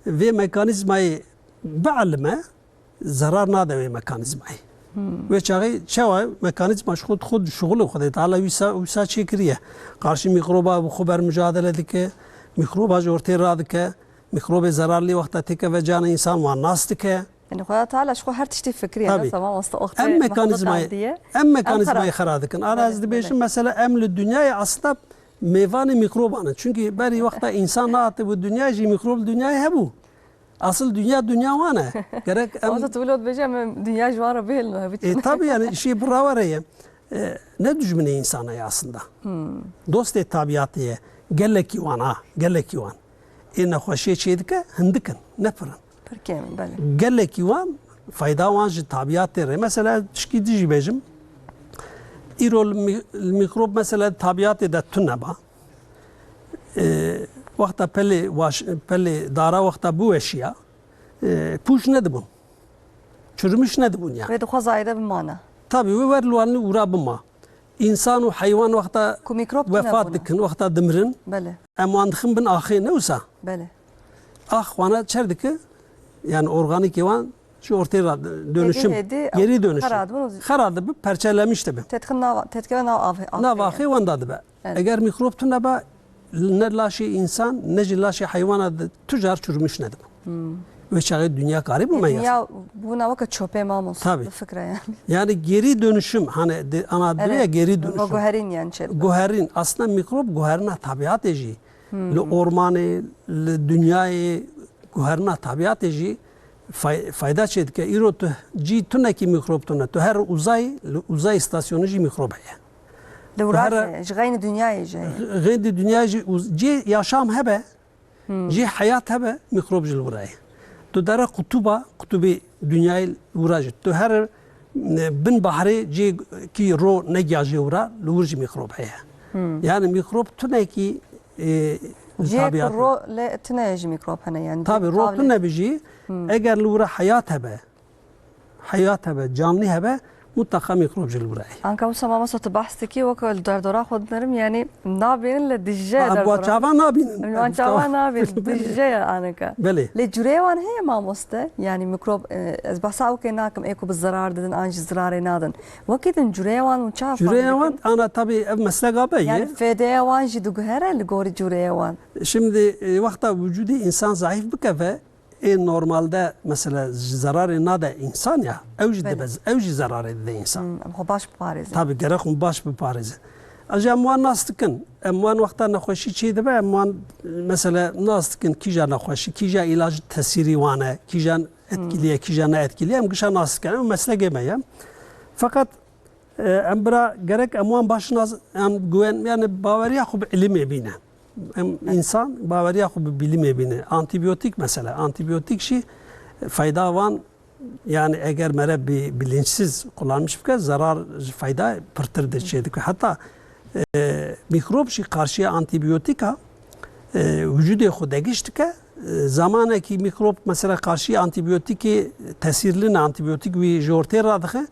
vê mekanîzmayê bielime, zerar nade wê mekanîzmayê. Hmm. Wê çaxê çawa mekanîzma ji xwe xwe dişuxulin, Xwedê Teala wîsa, wîsa çêkiriye. Qarşî mîkroba bi xwe bermicadele dike, mîkroba ji ortê radike. Mikrobê zerarlî wexta têkeve canê însan wan nas dike. Yanî Xweda Teala ji xwe her tiştî fikiriye, Tabii. ne zaman wasta wextê Em mekanîzmayê, mexluqan diye. em memekanîzmayê xera xera dikin. Ana Belê, ez dibêjim belê. mesela em li dinyayê aslında mêvanê mikroban in. Çünkü berî wexta însan nehatibû dinyayê jî mikrob li dinyayê hebû. Asıl dünya dünya wan e. Gerek em Wata tu wilo dibêje em dünya ji wan re bihêlin û hevî E, çin. tabii yani işi buravar heye. E, ne dijminê insana ye aslında. Dostê tabiatê ye. Gelekî wan ha, gelekî wan. Ê nexweşiyê çê dike, hindik in, ne pir in. Pir kêm in, belê. Gelekî wan, fayda wan ji tabiatê re. Mesela tişkî dijî bêjim. Îro li mi-, li mikrop mesela tabiatê de tune ba. E, wexta pelê waş-, pelê dara wexta biweşiya, e, pûş nedibûn. Çürümüş nedibûn ya. Wê dixwe zayede bimane. Tabii, wê wer li wan ûra bima. Însan û heywan wexta Ku mikrop tune wefat bûne. dikin, wexta dimirin, Belê, em wan dixin bin axê, ne wisa? belê. Ax wana çer dike, yani organîkê wan ji ortê ra dönüşüm, Hêdî hêdî geri dönüşüm. xera dibin û Xera dibi, perçelemiş dibi. Têdixin nav, têdikeve nav avê, Nav axê. axê wenda dibe. Evet. Eger mikrop tune ba, ne laşê însan, ne jî laşê heywana di tu car çürümüş nedibe. Wê çaxê dünya karî bû E, me dünya yasa. bûna weke çöpê mamosta, Tabii. bi fikre yani. Yani geri dönüşüm, hani de, ana Evet. diyor ya geri dönüşüm. Guherîn yani çê dibe. Guherîn, aslında mikrop guherina tabiatê jî. Li ormanê, li dinyayê, guherina tabiatê jî fay-, fayda çê dike. Îro tu cî tunekî mikrop tune. Tu her uzay, li uzay istasyonu jî mikrop heye. Li Tu wira her jî, ji xeynî dinyayê jî. Xeynî dinyayê jî uz-, cî yaşam hebe, cî heyat hebe, mikrop jî li wira ye. Tu dere qutuba, qutubê dinyayê li wira jî. Tu her, e, bin bahrê cî kî ro negiya jê wira, li wir jî mikrop heye. Yani mikrop tunekî, e, Cihê ku tabiat ro lê tune ye jî mikrop hene yani. Tabii, ro Tabii. tune bi jî, eger li wira heyat hebe, heyat hebe, canlî hebe, mutlaka mikrop jî li wira ye. Anka wisa mamosta tu behs dikî, weke li derdora xwe dinerim, yani nabînin li dijî Ba, em derdora. wan çavan nabînin. Em wan Em çavan çavan nabînin, dijî ye anka. Belê. Lê cureyê wan heye mamoste, yani mikrop, e, ez behsa weke nakim, ê ku bi zerar didin, an jî zirarê nadin. Wekî din cureyê wan û çawa fark Cureyê dikin? wan, ana tabii ev mesleka be ye. Yani fêdeye wan jî diguhere li gorî cureyê wan. Şimdi, e, wexta vücudê însan zayıf bikeve, ê normalde mesela ji zerarê nade însan ya, ew jî Belê. dibe, ew jî zerarê dide însan. Hmm, em xwe baş biparêzin. Tabii, gerek hûn baş biparêzin. Ancî em wan nas dikin. Em wan wexta nexweşî çê dibe, em wan mesela nas dikin kîja nexweşî, kîja îlac tesîrî wan e, kîja etkiliye, kîja ne etkiliye, em gişa nas dikin. Ew meslekê me ye. Feqet E, em bira gerek em wan baş nas, em guven, yani baweriya xwe bi ilimê bîne. Em Evet. însan baweriya xwe bi bilimê bîne. Antibiyotîk mesela, antibiyotîk jî fayda wan, yani eger mere bi bilinçsiz kullanmış bike, zarar ji fayda pirtir de çê dike. Hatta, e, mikrop jî karşıya antibiyotîka, e, vücudê xwe degiş dike. E, zamanekî mikrop mesela karşıya antibiyotîkê tesîrli ne, antibiyotîk wî ji ortê radixe,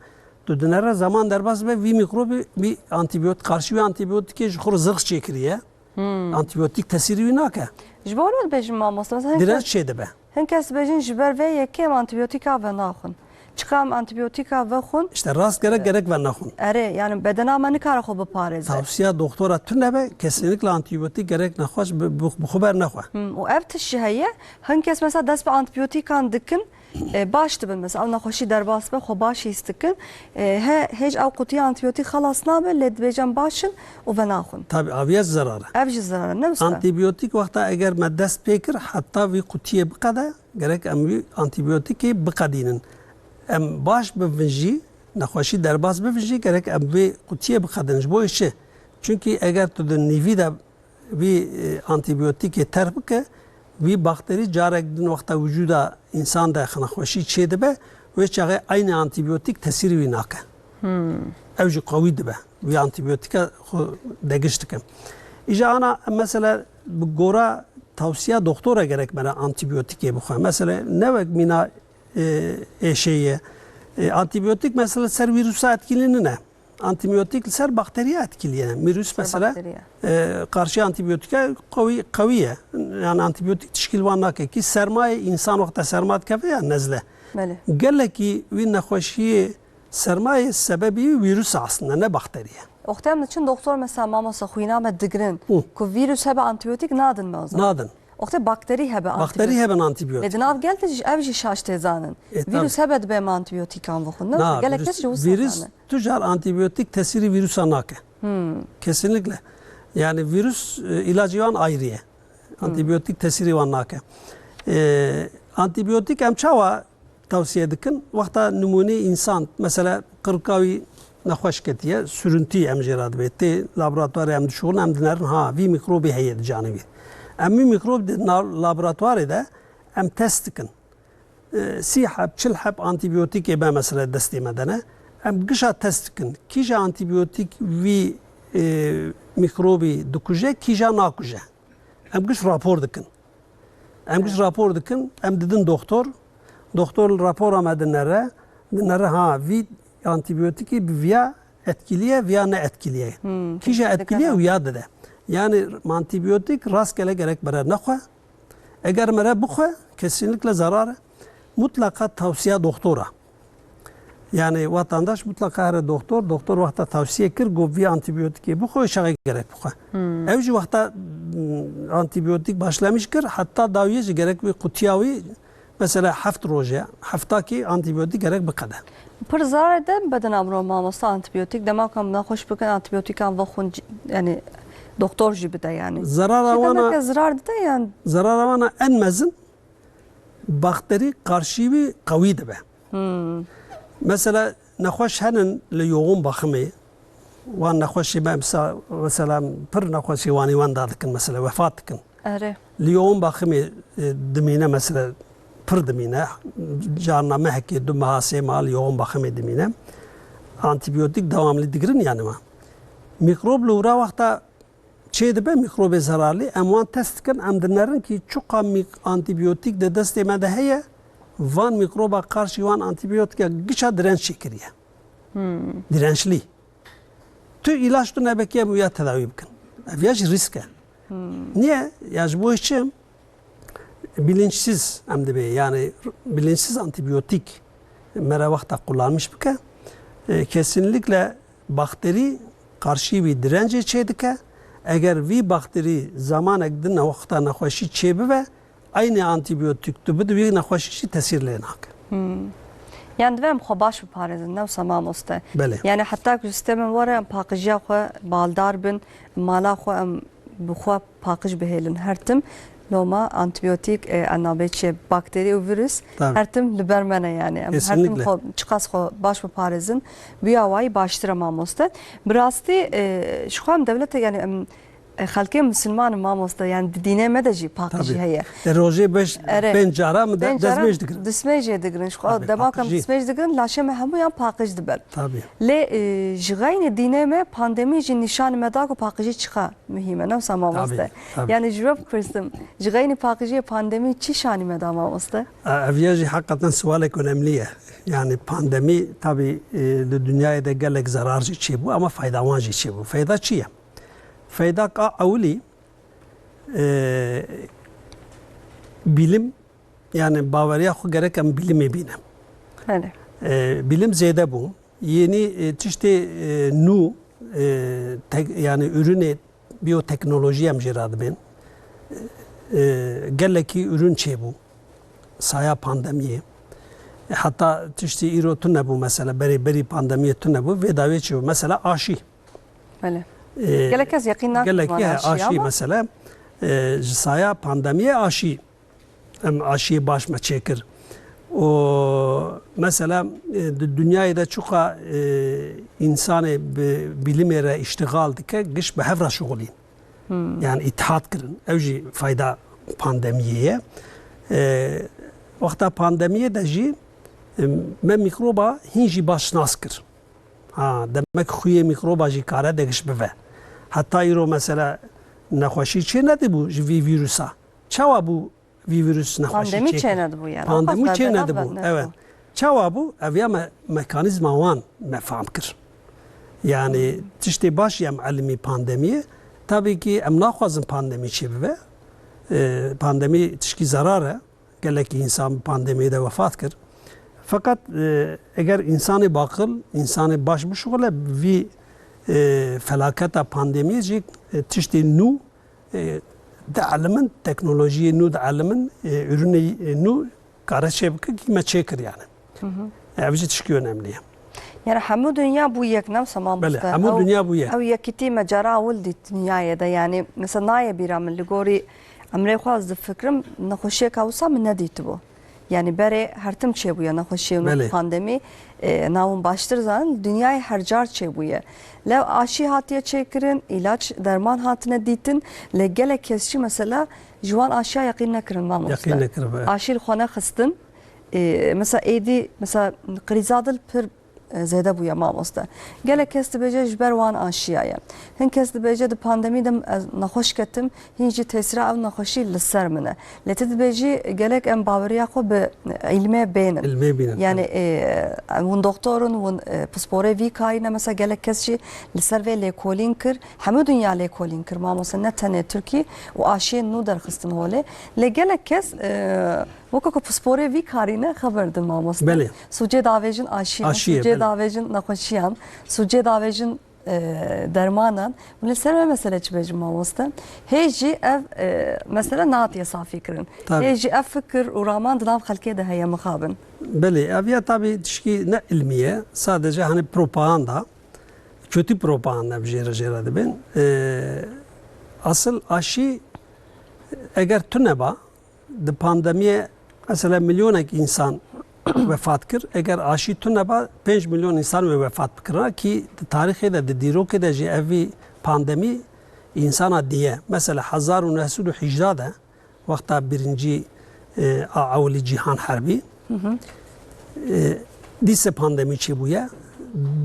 Tu dinere zaman derbas be, vî mikrobî, vî antibiyot-, karşî wî antibiyotîkê ji xwe re zirx çêkiriye. Hmm. Antibiyotîk tesîrî wî nake. Ji bo wilo dibêjim mamoste, mesela hin Direnç kes, çê dibe. hin kes dibêjin ji ber vê yekê em antibiyotîka venaxwin. Çiqa em antibiyotîka vexwin? İşte rast gerek, gerek venaxwin. Erê, yani bedena me nikare xwe biparêze. Tavsiya doktora tune be, kesinlikle antibiyotîk gerek nexwe, bi, bi, bi xwe bernexwe. Hmm, û ev tişt jî heye, hin kes mesela dest bi antibiyotîkan dikin, E, baş dibin, mesela, ew nexweşî derbas be, xwe baş hîs dikin. E, he, hêj ew qutiya antibiyotîk xelas nabe, lê dibêjin baş in û venaxwin. Tabii, aviye zerare. Ev jî zerare, ne wisa? Antibiyotîk wexta eger me dest pê kir, heta vî qutiyê biqede, gerek em wî antibiyotîkê biqedînin. Em baş bibin jî, nexweşî derbas bibin jî, gerek em vê qutiyê biqedin. Ji bo çi? Çünkü eger tu di nîvî de vî, e, antîbiyotîkê terk bike, vî bakterî carek din wexta wicûda însan de nexweşî çêdibe, wê çaxê eynî antîbiyotîk tesîrî wî nake. Hmm. Ew jî qewî dibe. Vî antîbiyotîke xwe degiş dike. Îja ana mesela bi gora tawsiya doktora gerek me re antîbiyotîkê bixwe. Mesela ne wek mîna, e, êşê ye. E, antîbiyotîk mesela ser vîrusa etkîlî nine. Antibiyotîk li ser bakteriya etkiliye. Vîrus mesela, bakteriya. E, karşı antibiyotîka qewî, qewî ye. Yani antibiyotîk tişkî li wan nake. Kî sermayê însan wexta serma dikeve ya nezle. Belê. Gelekî wî nexweşiyê sermayê sebebî wîrus e aslında, ne bakteriye. Wextê em diçin doktor mesela mamoste xwîna me digirin Hı. ku vîrus hebe antibiyotîk nadin me o zaman. Nadin. Wextê bakterî hebe Bakterî antibiyotîk. Heben antibiyotîk. Lê di nav gel de jî ev jî şaş tê zanin. E, Vîrus tabii. Hebe dibe em antibiyotîkan vexwin. Ne? Vîrus, gelek kes jî wisa zane. Tu car antibiyotîk tesîrî vîrusa nake. Hmm. Kesinlikle. Yani vîrus, e, ilacî wan ayrı ye. Hmm. Antibiyotîk tesîrî wan nake. E, antibiyotîk em çawa tavsiye dikin. Wexta nimûnê însan, mesela qirika wî nexweş ketiye, sürüntî em jê re dibê. Tê laboratuvarê em dişuxulin, em dinerin, ha, vî mikrobî heye di canê wî. Em vî mikrobî di na-, laboratuvarê de em test dikin. E, sî heb, çil heb antîbiyotîkê me mesela destê me de ne. Em gişa test dikin. Kîja antîbiyotîk vî, e, mikrobî dikuje, kîja nakuje. Em giş rapor dikin. Em giş rapor dikin, em didin doktor. Doktor li rapora me dinere, dinere ha vî antîbiyotîkî bi viya etkiliye, viya ne etkiliye. Hmm, Kîje kesinlikle etkiliye û ya dide. Yani antîbiyotîk rastgele gerek bere nexwe. Eger mere bixwe, kesinlikle zarar e. Mutlaka tavsiya doktora. Yani vatandaş mutlaka here doktor, doktor wexta tavsiye kir, got vî antîbiyotîkê bixwe, şaxê gerek bixwe. Hmm. Ew jî wexta, mm, antîbiyotîk başlamiş kir, heta dawiye jî gerek wî qutiya wî, mesela heft roje, heftakî antîbiyotîk gerek biqede. Pir zarar de bedena mirov mamosta antîbiyotîk, dema ku em nexweş bikin antîbiyotîkan vexwin, c-, yani doktor jî bide yani. Zarara Jî wana, demeke zirar dide yani. Zarara wana en mezin bakterî qarşî wî qewî dibe. Hmm. Mesela nexweş henin li yoxûn baximê, wan nexweşî me misa-, mesela pir nexweşî wanî wan da dikin, mesela wefat dikin. Erê. Li yoxûn baximê, e, dimîne, mesela pir dimîne, carna mehekê, du meha, sê meha li yoxûn baximê dimîne. Antîbiyotîk dewamlî digirin yani me. Mîkrob li wira wexta çê dibe mikrobê zerarlî, em wan test dikin, em dinerin kî çuqa mîk-, antîbiyotîk di destê me de heye, van mîkroba qarşî wan antîbiyotîka giça direnç çêkiriye. Hmm. Dirençlî. Tu îlaç tu nebekiye bû ya tedawî bikin. Ev ya jî rîsk e. Hmm. Niye? Ya ji bo çi? Bilinçsiz em dibê, yani bilinçsiz antîbiyotîk mere wexta kullanmiş bike, e, kesinlikle bakterî qarşî wî direncê çêdike. Eger vî bakterî zamanek din wexta nexweşî çêbibe, eynî antîbiyotîk tu bidî wî nexweşî jî tesîr lê nake. Hmm. Yani divê em xwe baş biparêzin, ne wisa mamoste? Belê. Yani heta ku sistemên were em paqijiya xwe baldar bin, mala xwe em bi xwe paqij bihêlin her tim. Loma antîbiyotîk, e, nabê çi, bakterî û vîrus Tabii. her tim li ber me ne yani. Em her tim Kesinlikle. xwe, çiqas xwe baş biparêzin, bi ya wayî baştir e mamoste. Bi rastî, e, ji xwe em dewlete yani em, e, xelkê misilman in mamoste, yani di dînê me de jî paqijî Tabii. heye. E, rojê beş, Erê. pênc cara mi de-, Pênc cara destmêj digirin. destmêj jê digirin. Ji xwe Tabii, dema ku em paqijî. destmêj digirin, laşê me hemûyan paqij dibin. Tabii. Lê, e, ji xeynî dînê me pandemî jî nîşanî me da ku paqijî çiqa muhîm e, ne wisa mamoste? Tabii, tabii. Yani ji we bipirsim, ji xeynî paqijiyê pandemî çi şanî me da mamoste? E, ev ya jî heqeten sualek önemli ye. Yani pandemî tabii, e, li dinyayê de gelek zerar jî çêbû ama fayda wan jî çêbû. Fayda çi ye? Fayda ka ewilî, e, bilim, yani baweriya xwe gerek em bilimê bîne. Belê. E, bilim zêde bû. Yeni, e, tiştê, e, nû, e, tek-, yani ürünê biyoteknolojî em jê re dibên. E, gelekî ürün çêbû saya pandemiyê. E, heta tiştê îro tune bû mesela, berê, berî pandemiyê tune bû, vê dawê çêbû. Mesela aşî. Belê. E, Gelek kes yeqîn nakin gelekî, mane he, aşî aşî ama. Mesela, e, ji saya pandemiyê aşî em aşiyê baş me çêkir. Û mesela, e, di dinyayê de çuqa, e, însanê bi bilimê re îştixal dike, giş bi hev re şixulîn. Hmm. Yani îtihad kirin. Ew jî fayda pandemiyê ye. E, wexta pandemiyê de jî, e, me mîkroba hîn jî baş nas kir. Ha, demek xuyê mîkroba jî kare de giş bive. Heta îro mesela nexweşî çê nedibû ji vî vîrusa. Çawa bû vî vîrus nexweşî Pandemî çêkir. Çênedibû yani. Pandemî Ew qas çênedibû, berdevdar evet. nebû. Çawa bû? Ev ya me, mekanîzma wan me fam kir. Yani tiştê baş em elimî pandemiyê. Tabii ki em naxwazin pandemî çêbibe. Ee, pandemî tişkî zerar e. Gelekî însan bi pandemiyê de wefat kir. Feqet, e, eger însanê baqil, însanê baş bişuxile, vî, e, felaketa pandemiyê jî, e, tiştê nû e, dielimin, teknolojiyê nû dielimin, e, ürünê, e, nû kare çêbike, kî me çêkir yani. Ev jî tişkî önemli ye. Yani hemû dinya bû yek, ne wisa mamoste? Belê, hemû dinya bû yek. Ew yekîtî me cara ewil dît dinyayê de. Yani mesela nayê bîra min, li gorî emrê xwe ez difikirim, nexweşiyeka wisa min nedîtibû. Yani berê her tim çêbûye nexweşiyê û pandemî, e, navûn baştir zanin, dinyayê her car çêbûye. Lev aşî hatiye çêkirin, îlaç, derman hatine dîtin, lê gelek kes jî mesela ji wan aşiya yeqîn nekirin mamoste. Yeqîn nekirin, evet. Aşî li xwe nexistin. E, mesela êdî, mesela krîza dil pir, e, zêde bûye mamoste. Gelek kes dibêje ji ber wan aşiya ye. Hin kes dibêje di pandemî de ez nexweş ketim, hîn jî tesîra ew nexweşî li ser min e. Lê tu dibêjî gelek em baweriya xwe bi îlmê bênin. Îlmê bînin, yani, evet. E, hûn doktor in, hûn, e, pisporê vî karî ne, mesela gelek kes jî li ser vê lêkolîn kir. Hemû dinya lêkolîn kir mamoste, ne tenê Tirkî û aşiyên nû derxistin holê. Lê gelek kes, e, Weke ku pisporê vî karî ne xeber din mamoste. Belê. Sûcê davêjin aşiyan, aşiyê, sûcê davêjin nexweşiyan, sûcê davêjin, e, dermanan. Hûn li ser me mesele çi bêjin mamoste? Hê jî ev, e, mesele natiye safî kirin. Tabii. Hê jî ev fikir û raman di nav xelkê de heye mixabin. Belê, ev ya tabii tişkî ne ilmî ye. Sadece hani propaganda, kötü propaganda bi jê re jê re dibin. E, asıl aşî eger tune ba, di pandemiyê mesela milyonek însan wefat kir. Eger aşî tune ba, pênc milyon însan wê wefat bikirina, kî di tarîxê de, di dîrokê de jî evî pandemî însana diye. Mesela hezar û neh sed û hejda de, wexta birincî, e, a ewilî cîhan herbî, e, dîse pandemî çêbûye.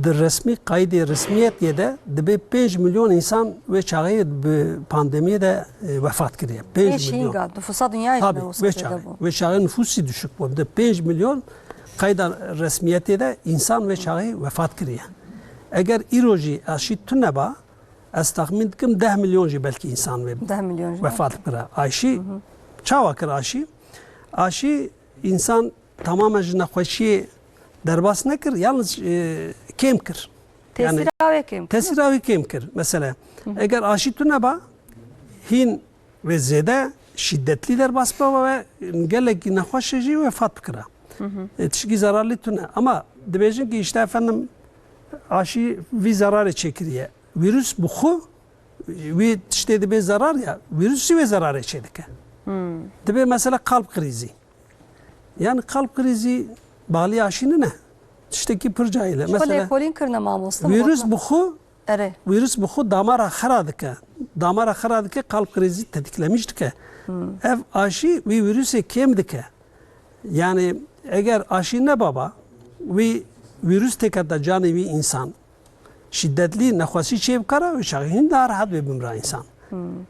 Di resmî, qeydê resmiyetê de dibê pênc milyon însan wê çaxê bi pandemiyê de, e, wefat kiriye. Pênc milyon. Hînga, nüfusa dünyayê jî. Tabii, wê çaxê, wê çaxê nüfusî düşük bû. Di pênc milyon qeyda resmiyetê de însan wê çaxê wefat kiriye. Eger îro jî aşî tune ba, ez texmîn dikim deh milyon jî belkî însan wê wefat bikira. Aşî, çawa kir aşî? Aşî însan tamamen ji nexweşiyê derbas nekir, yalnız, e, kêm kir. Yani, tesîra wê kêm kir. Tesîra wê kêm kir, mesela. Eger aşî tune ba, hîn wê zêde şîdetlî derbas biba ve gelekî nexweş jî wefat bikira. E, tişkî zararlî tune. Ama dibêjin ki işte efendim aşî vî zararê çêkiriye. Vîrus bi xwe wî tiştê dibê zarar ya, vîrus jî wê zararê çêdike. Dibê mesela kalp krîzî. Yani kalp krizi bağlı aşî nîne. Tiştekî pir cahil e. Mesela lêkolîn kirine mamoste, vîrus bi xwe, erê, vîrus bi xwe damara xera dike. Damara xera dike, kalp krizi tetiklemiş dike. Ev aşî wî vîrusê kêm dike. Yani eger aşî nebaba, wî vîrus têkete canê wî însan, şîdetlî nexwesî çê bikara, wê çaxê hîn daha rehet wê bimra însan.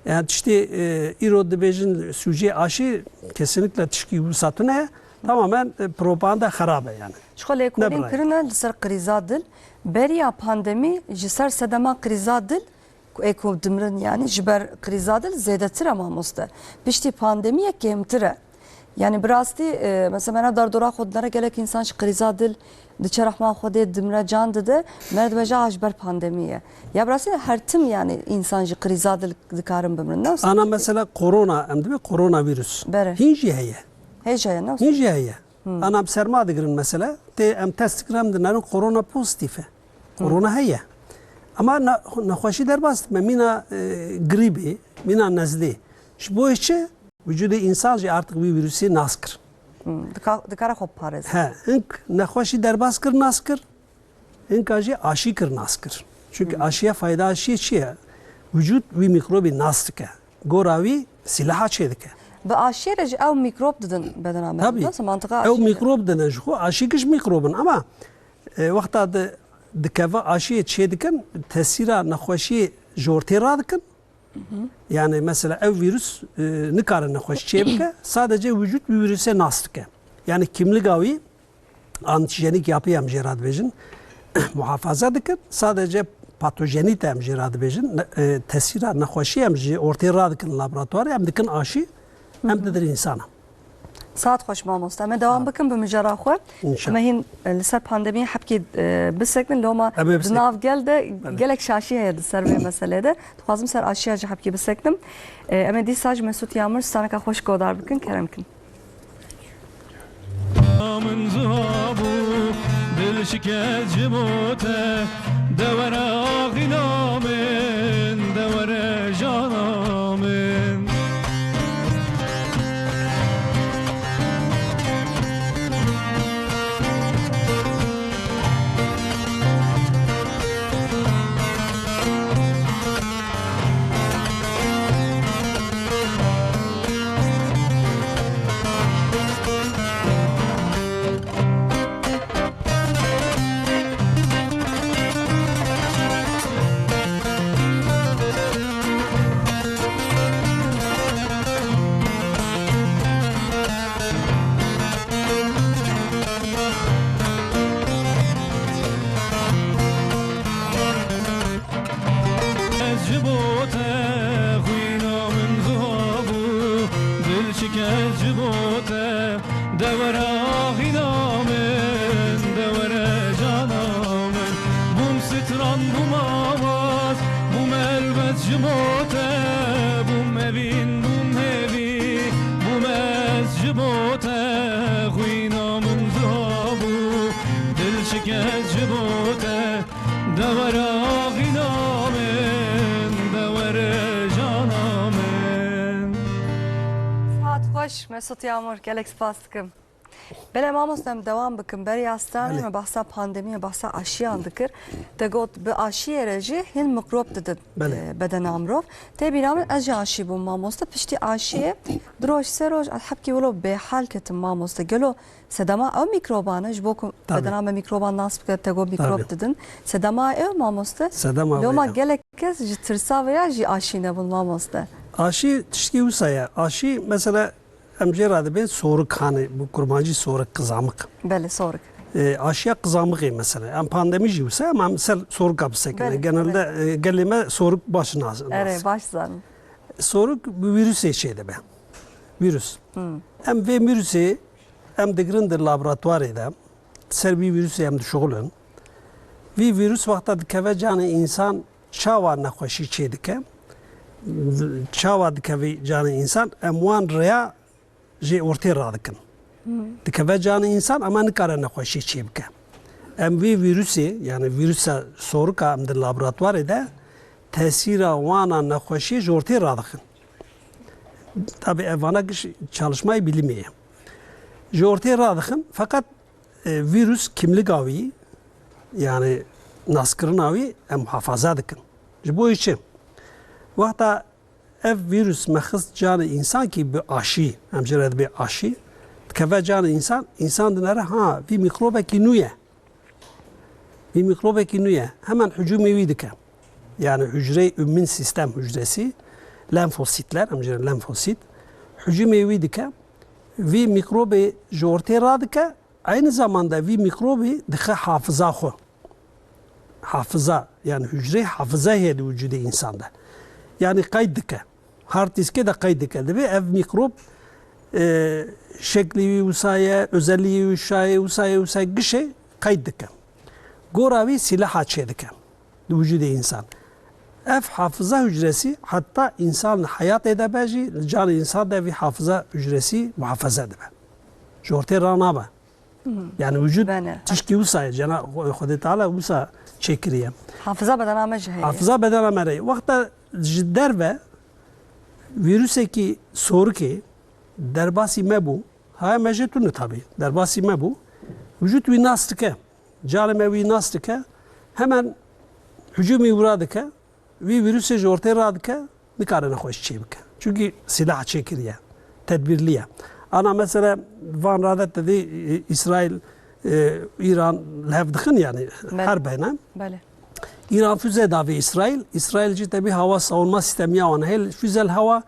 Yani tiştê, e, îro dibêjin sûcê aşî, kesinlikle tişkî wisa tune ye. Tamamen, e, propaganda xerab e yani. Ji xwe lêkolîn kirine li ser krîza dil. Beriya pandemî ji ser sedema krîza dil, ku ê ku dimirin yani ji ber krîza dil zêdetir e mamoste. Piştî pandemiyê kêmtir e. Yani bi rastî, e, mesela me re derdora xwe dinere gelek însan ji krîza dil diçe rehma Xwedê dimre can dide, me re dibêje a ji ber pandemî ye. Ya bi rastî her tim yani însan ji krîza dil dikarin bimirin. Ne wisa? Ana mesela korona, em dibê koronavirüs. Bere. Hîn jî heye. Hê jî heye, ne wisa? Hîn jî heye. Ana em serma digirin mesela, tê em test digirin, em dinerin korona pozîtîf e. Korona heye. Ama ne-, nexweşî derbas dike, mîna, e, grîbê, mîna nezlê. Ji bo çi? Vücudê însan jî artık wî vîrusê nas kir. Hmm, dika-, dikare xwe biparêze. He, hink nexweşî derbas kir, nas kir. Hinka jî aşî kir, nas kir. Çünkü aşiye, fayda aşiyê çi ye? Vücut wî mîkrobî nas dike. Gora wî silaha çê dike. Bi aşiyê re jî ew mîkrob didin bedena me. Tabii. Nasıl mantıqa aşiyê? Ew mîkrob didin ji xwe, aşî giş mîkrob in ama, e, wexta di-, dikeve aşiyê çê dikin, tesîra nexweşiyê ji ortê radikin. Yani mesela ev vîrus, e, nikare nexweş çê bike, sadece vücut wî vîrusê nas dike. Yani kimliga wî antijenik yapı em jê re dibêjin, muhafaza dikin, sadece patojenîte em jê re dibêjin, ne-, e, tesîra nexweşî em ji ortê radikin laboratuvarê, em dikin aşî, em didin însana. Saet xweş mamoste. Em ê dewam bikin bi mijara xwe. Înşallah. Em ê hîn, e, li ser pandemiyê hebkê, e, bisekinin. Loma Em ê di bisekinin. Nav gel de Belê. Gelek şaşî heye di ser vê meselê de. Dixwazim ser aşiya jî hebkê bisekinin. E, em ê dîsa ji Mesût Yamur straneka xweş guhdar bikin. Kerem kin. Min ziha bû, dil şikest ji bo te, de were axîna min, de were jana min. Ez ji bo te xwîna min ziha bû, dil şikest ji bo te, de were axîna min, de were jana min. Bûm stran, bûm awaz, bûm helwest ji bo te, bûm evîn, bûm hêvî, bûm ez ji bo te, xwîna min ziha bû, dil şikest ji bo te. De were axîna min, de were jana min. Saet xweş, Mesut Yağmur. Gelek spas dikim. Belê mamoste, em dewam bikin. Beriya stranê Belê. Me behsa pandemiyê, behsa aşiyan dikir. Te got bi aşiyê re jî hin mikrop didin, Belê. E, bedena mirov. Tê bîra min ez jî aşî bûm mamoste. Piştî aşiyê du roj, sê roj ez hebkî wilo bêhal ketim mamoste. Gelo sedema ew mîkroban e, ji bo ku Tabii. Bedena me mîkroban nas bike, te got mîkrop Tabii. Didin. Sedema ew mamoste. Sedema Loma vê ya. Gelek kes ji tirsa vê ya jî aşî nebûn mamoste. Aşî tiştkî wisa ye. Aşî mesela em jê re dibên sorik, hani bu kurmancî sorik, qizamik. Belê, sorik. E, aşiya qizamikê mesela. Em pandemî jî wisa ye, ama em ser sorika bisekine. Belê, Genelde belê. E, gelê me sorik baş nas. Erê, baş zanin. Sorik bi vîrusê çê dibe. Vîrus. Hmm. Em vê vîrusê em digirin di laboratuvarê de, ser vî vîrusê em dişuxulin. Vî vîrus wexta dikeve canê însan çawa nexweşî çê dike? Çawa dikeve canê însan? Em wan rêya jê ortê radikin. Hmm. Dikeve canê însan, ama nikare nexweşî çê bike. Em vî vîrusê, yani vîrusa sorika em di laboratuvarê de tesîra wana nexweşiyê ji ortê radixin. Tabi ev vana giş çalışmayê bilimê ye. Ji ortê radixin, feqet, e, vîrus kimliga wî, yani naskirina wî em muhafaza dikin. Ji bo çi? Wexta ev vîrus me xist canê însan kî bi aşî, em jê re dibê aşî, dikeve canê însan, însan dinere, ha, vî mîkrobekî nû ye. Vî mîkrobekî nû ye. Hemen hücumê wî dike. Yani hücre-i immün sistem hücresi, lenfositler, em jê re lenfosit, hücumê wî dike. Vî mîkrobê ji ortê radike, aynı zamanda vî mîkrobî dixe hafiza xwe. Hafiza, yani hücre hafiza heye di vücudê însan de. Yani qeyd dike. Hard diskê de qeyd dike. Dibê ev mîkrob, e, şeklî wî wisa ye, özelliği wî wisa ye, wisa ye, wisa ye, gişê qeyd dike. Gora wî silaha çê dike di vücudê însan. Ev hafiza hücresi heta însan li heyatê de be jî, li canê însan de vî hafiza hücresi muhafaza dibe. Ji ortê ranabe. Hmm. Yani vücut Bene. Tişkî wisa ye, Cena-, Xwedê Teala wisa çêkiriye. Hafiza bedena me jî heye. Hafiza bedena me re. Wexta ji derve vîrusekî sorikê derbasî me bû, haya me jê tune tabi, derbasî me bû, vücut wî nas dike, canê me wî nas dike, hemen hücumî wira dike, vî vîrusê ji ortê radike, nikare nexweş çê bike. Çünkü silah çêkiriye, tedbirli ye. Ana mesela van radet dedi, e, İsrail, e, İran li hev dixin yani Belê. Her beyne. Belê. İran füze davê İsrail, İsrail jî tebî hava savunma sistemi ya wan heye, füze li hava,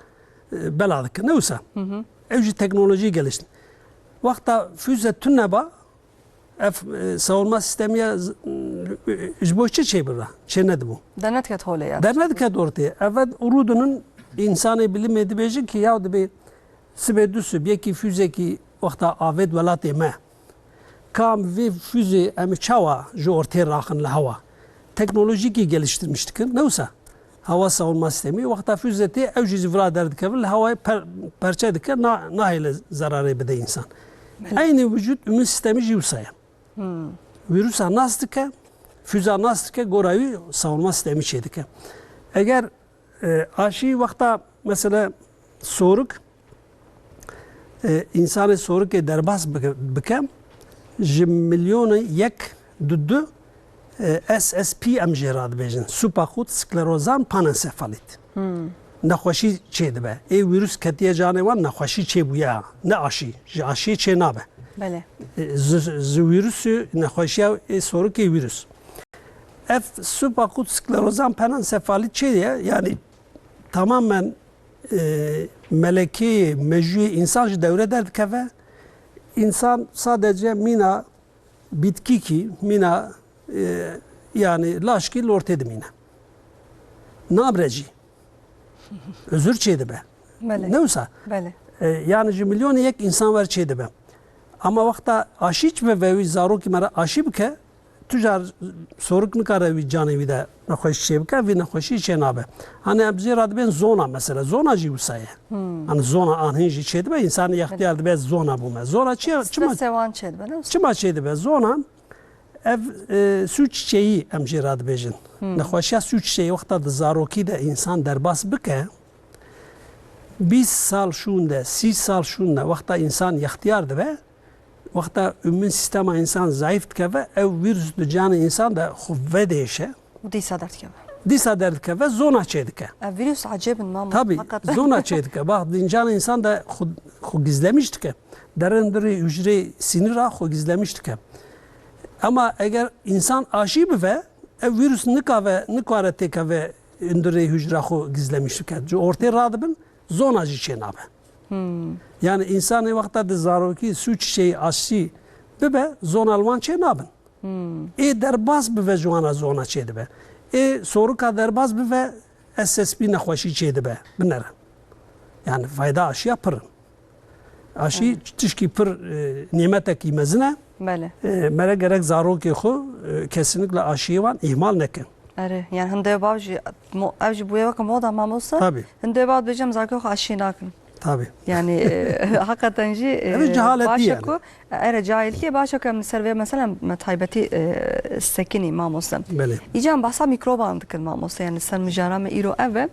e, bela dike. Ne wisa? Hı hı. Ew jî teknolojî geliştin. Wexta füze tune ba, Ev, e, savunma sistemiya z-, e, ji bo çi çêbira? Çê nedibû. Dernediket holê ya. Dernediket ortê. Ev rûdinin insanê bilimê dibêjin ki ya dibê sibê du sib, yekî füzekî wexta avêt welatê me, kam vê füzê em çawa ji ortê raxin li hewa? Teknolojîkî geliştirmiş dikin, ne wisa? Hava savunma sistemî, wexta füze tê, ew jî ji vira derdikevin, li hewayê per-, perçe dike, na-, nahêle zerarê bide însan. Belê. Eynî vücut immün sistemî jî wisa ye. Hmm. Vîrusa nas dike, füza nas dike, gora wî savunma sistemî çêdike. Eger, e, aşî wexta, mesela, sorik, e, însanê sorikê derbas bike, bike, ji milyonê yek du du, e, S S P em jê re dibêjin. Subaakut sklerozan panensefalit. Hmm. Nexweşî çêdibe. Ê vîrus ketiye canê wan, nexweşî çêbûye. Ne aşî. Ji aşiyê çênabe. Belê. E, ji, ji vîrusê nexweşiya ê sorikê vîrus. Ev subaakut sklerozan panensefalit çê ye? Yani tamamen, e, melekê, mejûyê însan ji dewre derdikeve. Însan sadece mîna bitkîkî, mîna, e, yani laşkî li ortê dimîne. Namre jî. Özür çêdibe. Belê. Ne wisa? Belê. E, yani ji milyonê yek însan wer çêdibe. Ama wexta aşî çi ve wî zarokî me re aşî bike, tu car sorik nikare wî canê wî de nexweşî çê bike, vî nexweşî çê nabe. Hani em jê re dibên zona mesela. Zona jî wisa ye. Hmm. Hani zona an hîn jî çê dibe, însanê yextiyar dibe, zona bûme. Zona çi, çima, Strese wan çê dibe, ne? Çima çê dibe? Zona ev, e, sû çiçeği em jê re dibêjin. Hmm. Nexweşiya sû çiçeği wexta di zarokî de însan derbas bike, bîst sal şûn de, sî sal şûn de wexta însan yextiyar dibe, wexta immün sistema însan zayîf dikeve, ev vîrus di canê însan de xwe vedêşe. Û dîsa derdikeve. Dîsa derdikeve, zona çêdike. Ev vîrus ecêb in, mamoste. Tabii, hakikaten. Zona çêdike. Bak, di canê însan de xwe, xwe gizlemiş dike. Derê hundirê hücrê sinîra xwe gizlemiş dike. Ama eger însan aşî bive, ev vîrus nikave, nikare têkeve hundirê hücra xwe gizlemiş bike. Ji ortê radibin, zona jî çênabe. Hmm. Yani însanê wexta di zarokî sû çiçeği aşî bibe, zona li wan çênabin. Hmm. Ê derbas bive ji wan re zona çêdibe. Ê sorika derbas bive S S P nexweşî çêdibe. Binere. Yani fayda aşiya pir in. Aşî Evet. tişkî pir, e, nîmetekî mezin e. Belê. E, mere gerek zarokê xwe, e, kesinlikle aşiyê wan îhmal nekin. Erê, yani hindê bav jî mo-, ev jî bûye weke moda mamoste. Tabii. Hindê bav dibêjim zarokê xwe aşî nakin. Tabii. Yani, e, hakikaten jî, e, Ev cehaletî baş e yani. Ku, erê, cahiltî ye, baş e ku em li ser vê mesela me taybetî, e, sekinî mamoste. Belê. Îca em bahsa mîkroban dikin mamoste, yani ser mijara me îro ev e.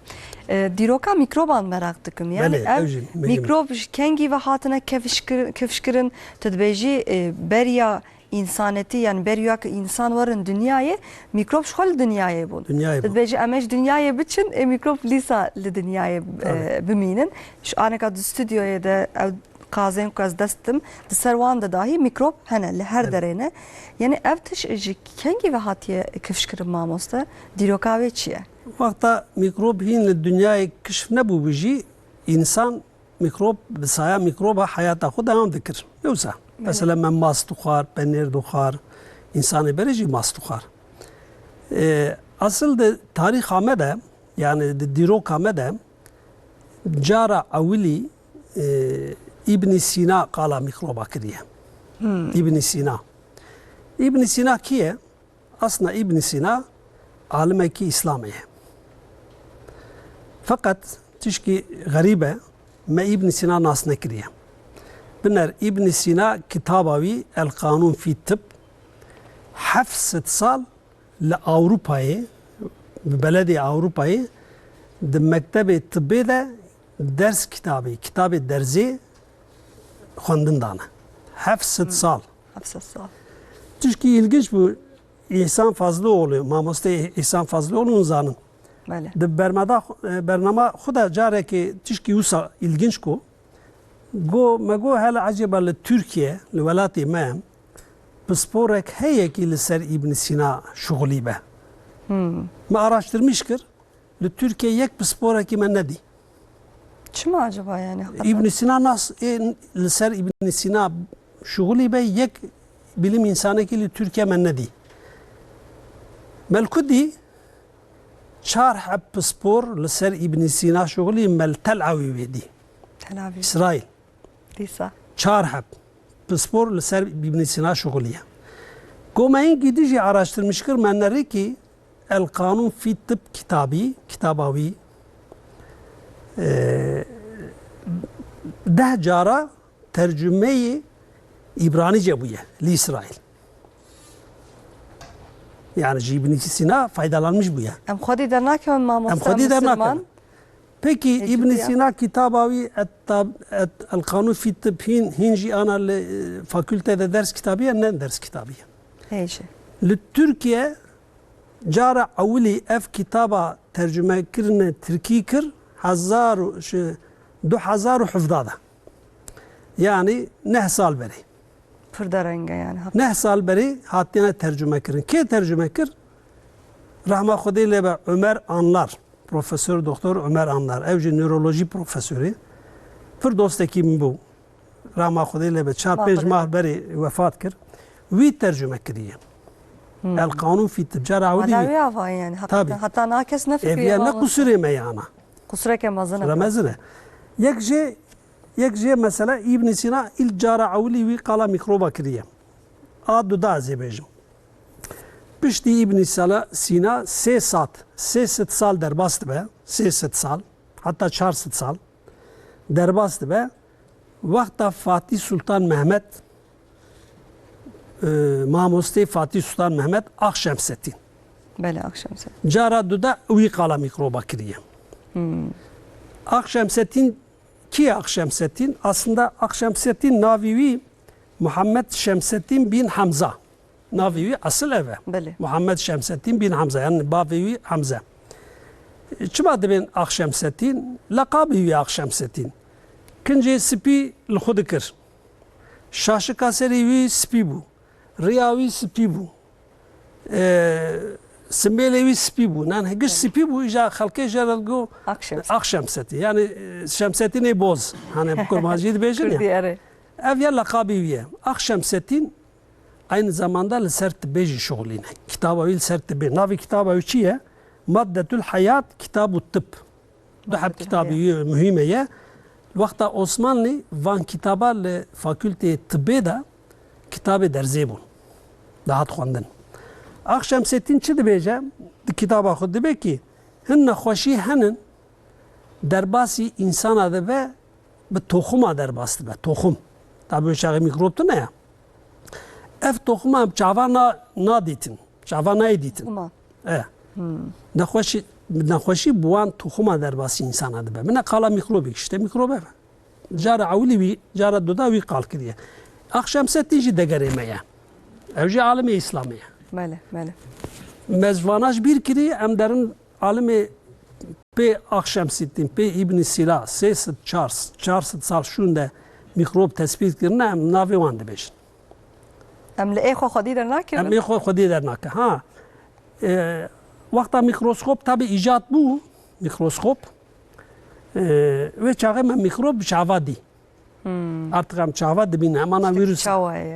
E, dîroka mîkroban meraq dikim. Yani Belê, ev ev jî muhîm e. Mîkrob ji kengî ve hatine kifşkir-, kifşkirin, tu dibêjî, e, beriya însanetî, yani beriya ku însan werin dinyayê, mîkrob ji xwe li dinyayê bûn. Dinyayê bûn. Tu dibêjî em ê ji dinyayê biçin, ê mîkrob dîsa li dinyayê, Tabii. e, bimînin. Ji aneka di stûdyoyê de ew qazên ku ez dest dim, di ser wan de dahî mîkrob hene, li her Evet. derê ne. Yani ev tiş ji kengî ve hatiye kifşkirin mamoste? Dîroka wê çi ye? Wexta mîkrob hîn li dinyayê kişf nebûbû jî, însan mîkrob, bi saya mîkroba heyata xwe dewam dikir. Ne wisa? Belê. Mesela me mast dixwar, penêr dixwar, însanê berê jî mast dixwar. Ee, asil di tarîxa me de, yani di dîroka me de, cara ewilî, e, Îbnî Sîna qala mîkroba kiriye. Hmm. Îbnî Sîna. Îbnî Sîna kî ye? Aslında Îbnî Sîna alimekî Îslamê ye. Feqet tişkî xerîb e, me Îbnî Sîna nas nekiriye. Biner Îbnî Sîna kitaba wî El Qanûn fî Tibb heft sed sal li Ewropayê, bi beledê Ewropayê, di mektebê tibbê de ders kitabê, kitabê derzê xwendin dane. Heft sed Hmm. sal. Heft sed sal. Tişkî îlginç bû, Îhsan Fazlıoğlu, mamoste Îhsan Fazlıoğlu hûn zanin. Belê. Di bermada xwe-, e, bernama xwe de carekê tişkî wisa îlginç ku, go, me go hele ecêba li Tirkiye, li welatê me, pisporek heye kî li ser Îbn Sîna şixulî be. Hmm. Me araştirmiş kir, li Tirkiye yek pisporekî me nedî. Çima acaba yani? Hakikaten. Îbn Sîna nas, ê, li ser Îbn Sîna şixulî be yek bilim însanekî li Tirkiye me nedî. Me li ku dî? Çar heb pispor li ser Îbn Sîna şixulî me li Tel Avîvê dî. Tel Avîv. Îsraîl. Dîsa. Çar heb. pispor li ser Îbn Sîna şixuliye. Komeyîn gîdî jî araştirmiş kir, me nerî kî El Qanûn fî Tib kitabî, kitaba wî, e, deh cara tercumeyê Îbranîce bûye li Îsraîl. Yani ji Îbn Sîna faydalanmış bûye. Em xwedî dernakevin, mamoste. Em xwedî dernakevin. Pekî, Îbn Sîna kitaba wî et, et, El Qanûn fî Tib hîn, hîn jî ana li, e, fakültede ders kitabî ye, ne ders kitabî ye. Hêjî. Li Tirkiye cara ewilî ev kitaba tercume kirine tirkî kir, hezar û, şi, du hezar û hevdeh de. Yani neh sal berê. Pir dereng e yani, heqîqeten. Neh sal berê hatine tercume kirin. Kê tercume kir? Rehma Xwedê lê be Ömer Anlar. Profesör Doktor Ömer Anlar. Ew jî nörolojî profesorê. Pir dostekî min bû. Rehma Xwedê lê be. Çar pênc mah berê wefat kir. Wî tercume kiriye. Hmm. El Qanûn fî Tib. Cara ewilî wî. Hala wî ava yani, heqîqeten. Tabii. Heta niha kes nefikiriye. Ev ya ne qusurê me yana. Qusureke mezin e. Qusure mezin e. Yek jê, yek jê mesela Îbn Sîna îlk cara ewilî wî qala mîkroba kiriye. A duda ez ê bêjim. Piştî Îbn Sala-, Sîna sê sed, sê sed sal derbas dibe, sê sed sal, heta çar sed sal derbas dibe. Wexta Fatîh Sultan Mehmet, e, mamostê Fatîh Sultan Mehmet, Ax Şemseddîn. Belê, Ax Şemseddîn. Cara duda wî qala mîkroba kiriye. Hmm. Ax Şemseddîn kî ye Ax Şemseddîn? Aslında Ax Şemseddîn navî wî Muhammed Şemseddîn bin Hamza. Navê wî esil ev e. Belê. Muhammed Şemseddîn bin Hamza, yani bavê wî Hamze. Çima dibên Ax Şemseddîn? Leqabê wî Ax Şemseddîn. Kincê spî li xwe dikir. Şaşika serê wî spî bû. Riya wî spî bû. Ee, simêlê wî spî bû. Nan giş spî bû, îja xelkê jê re digo Ax Şemseddîn. Ax Şemseddîn. Yani, e, Şemseddînê Boz. Hani bi kurmancî dibêjin ya. Kurdî, erê. Ev ya leqabê wî ye. Ax Şemseddîn Aynı zamanda li ser tibê jî şixulîne. Kitaba wî li ser tibê. Navê kitaba wî çi ye? Maddetul Hayat, Kitabu Tib. Du heb kitabî wî muhîm ye. Wexta Osmanlî van kitaba li fakülteyê tibê de kitabê derzê bûn. Dihat xwendin. Ax Şemseddîn çi dibêje? Di kitaba xwe dibe ki hin nexweşî henin, derbasî însana dibe, bi toxuma derbas dibe. Toxum. Tabi wê çaxê mîkrob tune ya. Ev toxuma em çava na-, nadîtin. Çava nayê dîtin. Toxuma. E. Hmm. Nexweşî, nexweşî bi wan toxuma derbasî însana dibe. Min e qala mîkrobê, işte mîkrob ev e. Cara ewilî wî, cara duda wî qal kiriye. Ax Şemseddîn jî degerê me ye. Ew jî alimê Îslamê ye. Belê, belê. Me ji vana ji bîr kirî, em derin alimê pê Ax Şemseddîn, pê Îbn Sîna, sê sed, çar sed, çar sed sal şûnde mîkrob tespît kirine, em navê wan dibêjin. Em li ê xwe xwedî dernakevin? Em ê xwe xwedî dernake. Ha. E, wexta mîkroskop tabi îcat bû, mîkroskop, e, wê çaxê me mîkrob bi çava dî. Hmm. Artık em çava dibînin, em ana vîrus.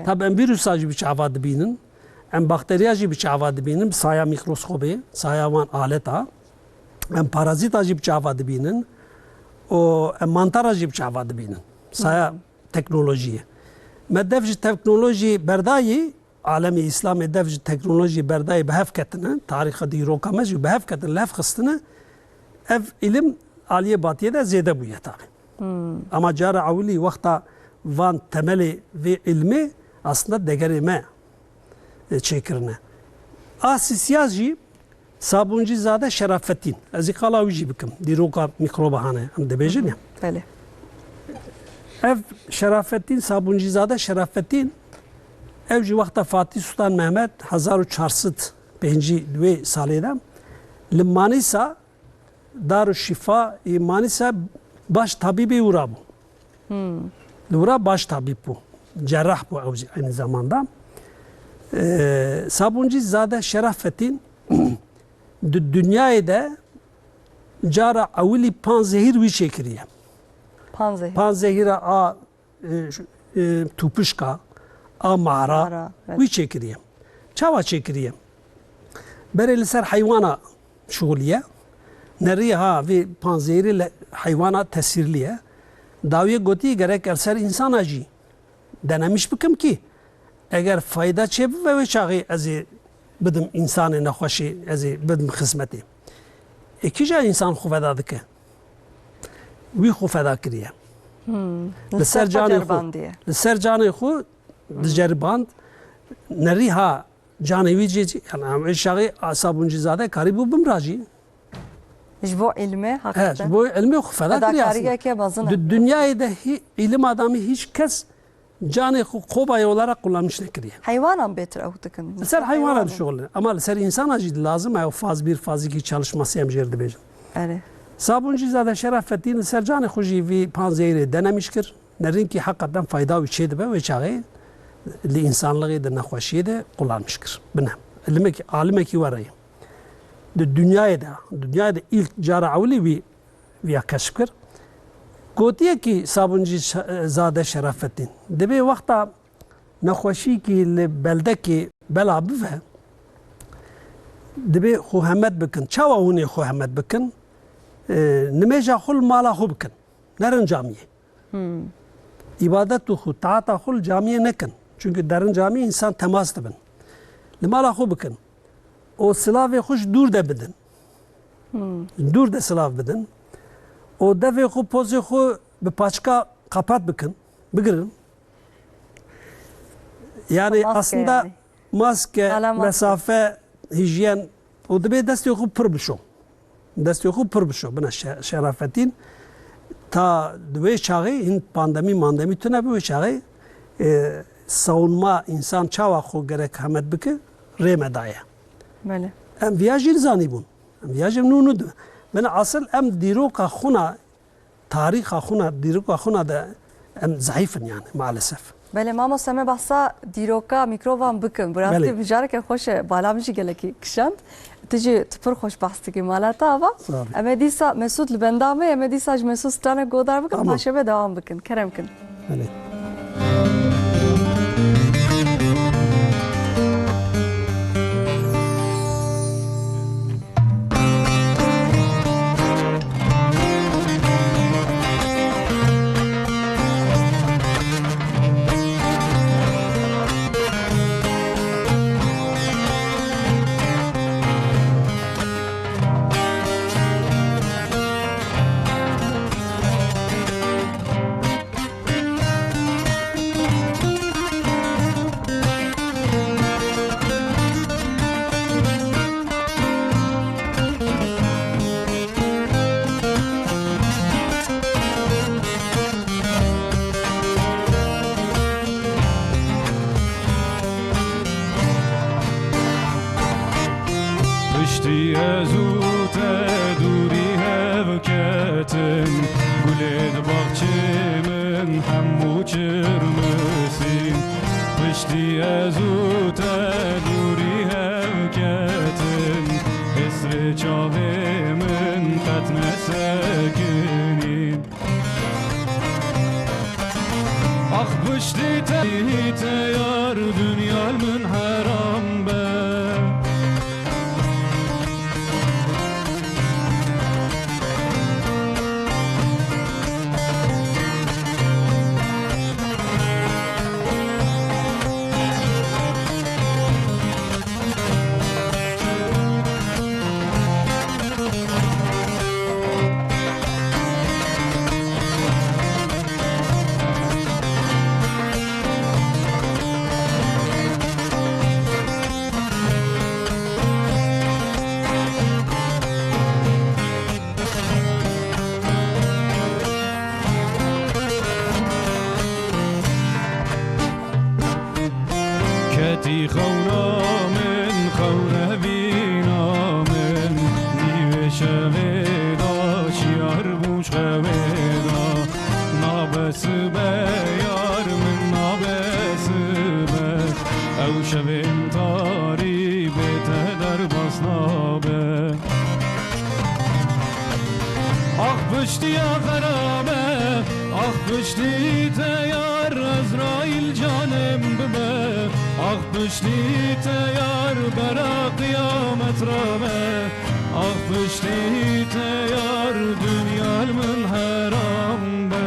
Tabi em vîrusa jî bi çava dibînin. Em bakteriya jî bi çava dibînin, bi saya mîkroskobê, saya wan aleta. Em parazîta jî bi çava dibînin. Û em mantara jî bi çava dibînin. Saya teknolojiyê. Me dev ji teknolojiyê berdayî, alemê Îslamê dev ji teknolojiyê berdayî bi hev ketine, tarîxa dîroka me jî bi hev ketine, li hev xistine. Ev îlim aliyê batiyê de zêde bûye tabi. Hmm. Ama cara ewilî wexta van temelê vê îlmê aslında degerê me, e, çêkirine. A sisiya jî Sabuncîzade Şerafetîn. Ez ê qala wî jî bikim. Dîroka mîkroba hane em dibêjin ya. Belê. Ev Şerafetîn, Sabuncîzade Şerafetîn, ew jî wexta Fatîh Sultan Mehmet hezar û çar sed pêncî wê salê de li Manîsa Darüşşifa, e, Manîsa baş tabîbê wira bû. Hmm. Li wira baş tabîb bû. Cerrah bû ew jî aynı zamanda. E, Sabuncîzade Şerafetîn di dinyayê de cara ewilî panc zehîr wî çêkiriye. Panc zehîr. Panc zehîra a e, ş-, e, tûpişka, a mara, mara, evet, wî çêkiriye. Çawa çêkiriye? Berê li ser heywana şixuliye. Neriye ha vê panzehîrê li heywana tesîrliye. Dawiyê gotî gerek li ser însana jî denemîş bikim kî eger fayda çêbibe wê çaxê ez ê bidim însanê nexweşî, ez ê bidim xizmetê. Ê kîja însan xwe feda dike? Wî xwe feda kiriye. Li ser canê xwe, li ser canê xwe diceriband. Nerî ha canê wî jî, yani, em ê çaxê Sabûncîzade karîbû bimra jî. Ji bo îlmê, he, heqîqeten, ji bo îlmê xwe feda kiriye aslında. Fedakariyeke mezin e. Di dinyayê de hî-, îlim adamî hîç kes canê xwe kobayê olarak kullanmış nekiriye. Heywanan bêtir ew dikin. Li ser heywana dişuxulin. Ama li ser însana jî lazim e, ew faz bir, faz iki çalışması em jê re dibêjin. Erê. Sabûncîzade Şerafettin li ser canê xwe jî vî panzehî rê denemîş kir. Nerinkî heqeten fayda wî çê dibe, wê çaxê li însanlixê de, nexweşiyê de kullanmiş kir. Bine. Ilimekî, alimekî were ye. Di dinyayê de, dinyayê de ilk cara ewilî wî viya keşf kir. Gotiye ki Sabunci Şe-, Zade Şerafettin, dibê wexta nexweşîkî li beldekê bela bive, dibê xwe hemet bikin. Çawa hûn ê xwe hemet bikin? E, nimêja xwe li mala xwe bikin. Nerin camiyê. Hmm. Îbadet û xwe, taata xwe li camiyê nekin. Çünkü derin camiyê însan temas dibin. Li mala xwe bikin. Û silavê xwe ji dûr de bidin. Hmm. Dûr de silav bidin. Û devê xwe, pozê xwe bi paçka qapat bikin, bigirin. Yani maske aslında yani. Maske, hala maske, mesafe, hijyen û dibê destê xwe pir bişo. Destê xwe pir bişo. Bine Şe-, Şerafettin ta di wê çaxê, hin pandemî mandemî tune bi wê çaxê, e, savunma însan çawa xwe gerek hemet bike, rê me daye. Belê. Em viya jî zanîbûn. Em viya jî nû nû di-, bine asil em dîroka xwe na tarîxa xwe na, dîroka xwe na de em zehîf in yani maalesef. Belê, mamoste, me behsa dîroka mîkrovan bikin. Bi rastî, belê, mijareke xweş e. Bala min jî gelekî kişand. Tu jî, tu pir xweş behs dikî. Mala te ava. Sağ ol. Em ê dîsa Mesûd li benda me, em ê dîsa ji Mesûd stranek godar bikin, tamam, paşê me dewam bikin. Kerem kin. Belê. Piştî ez û te dûrî hev ketin, gulê di baxçê min hemû çirmisîn. Piştî ez û te dûrî hev ketin, hêsrê çavê min qet nesekinîn. Ax piştî te, te yar, dinya li min heram be. Ketî xewna min, xewnevîna min, nîvê şevê da şiyar bû ji xewê da. Nabe sibe yar min, nabe sibe, ew şevên tarî bê te derbas nabe. Ax piştî ya xerabe, ax piştî te yar, Ezraîl canim bibe. Ax piştî te yar, bera qiyamet rabe. Ax piştî te yar, dinya li min heram be.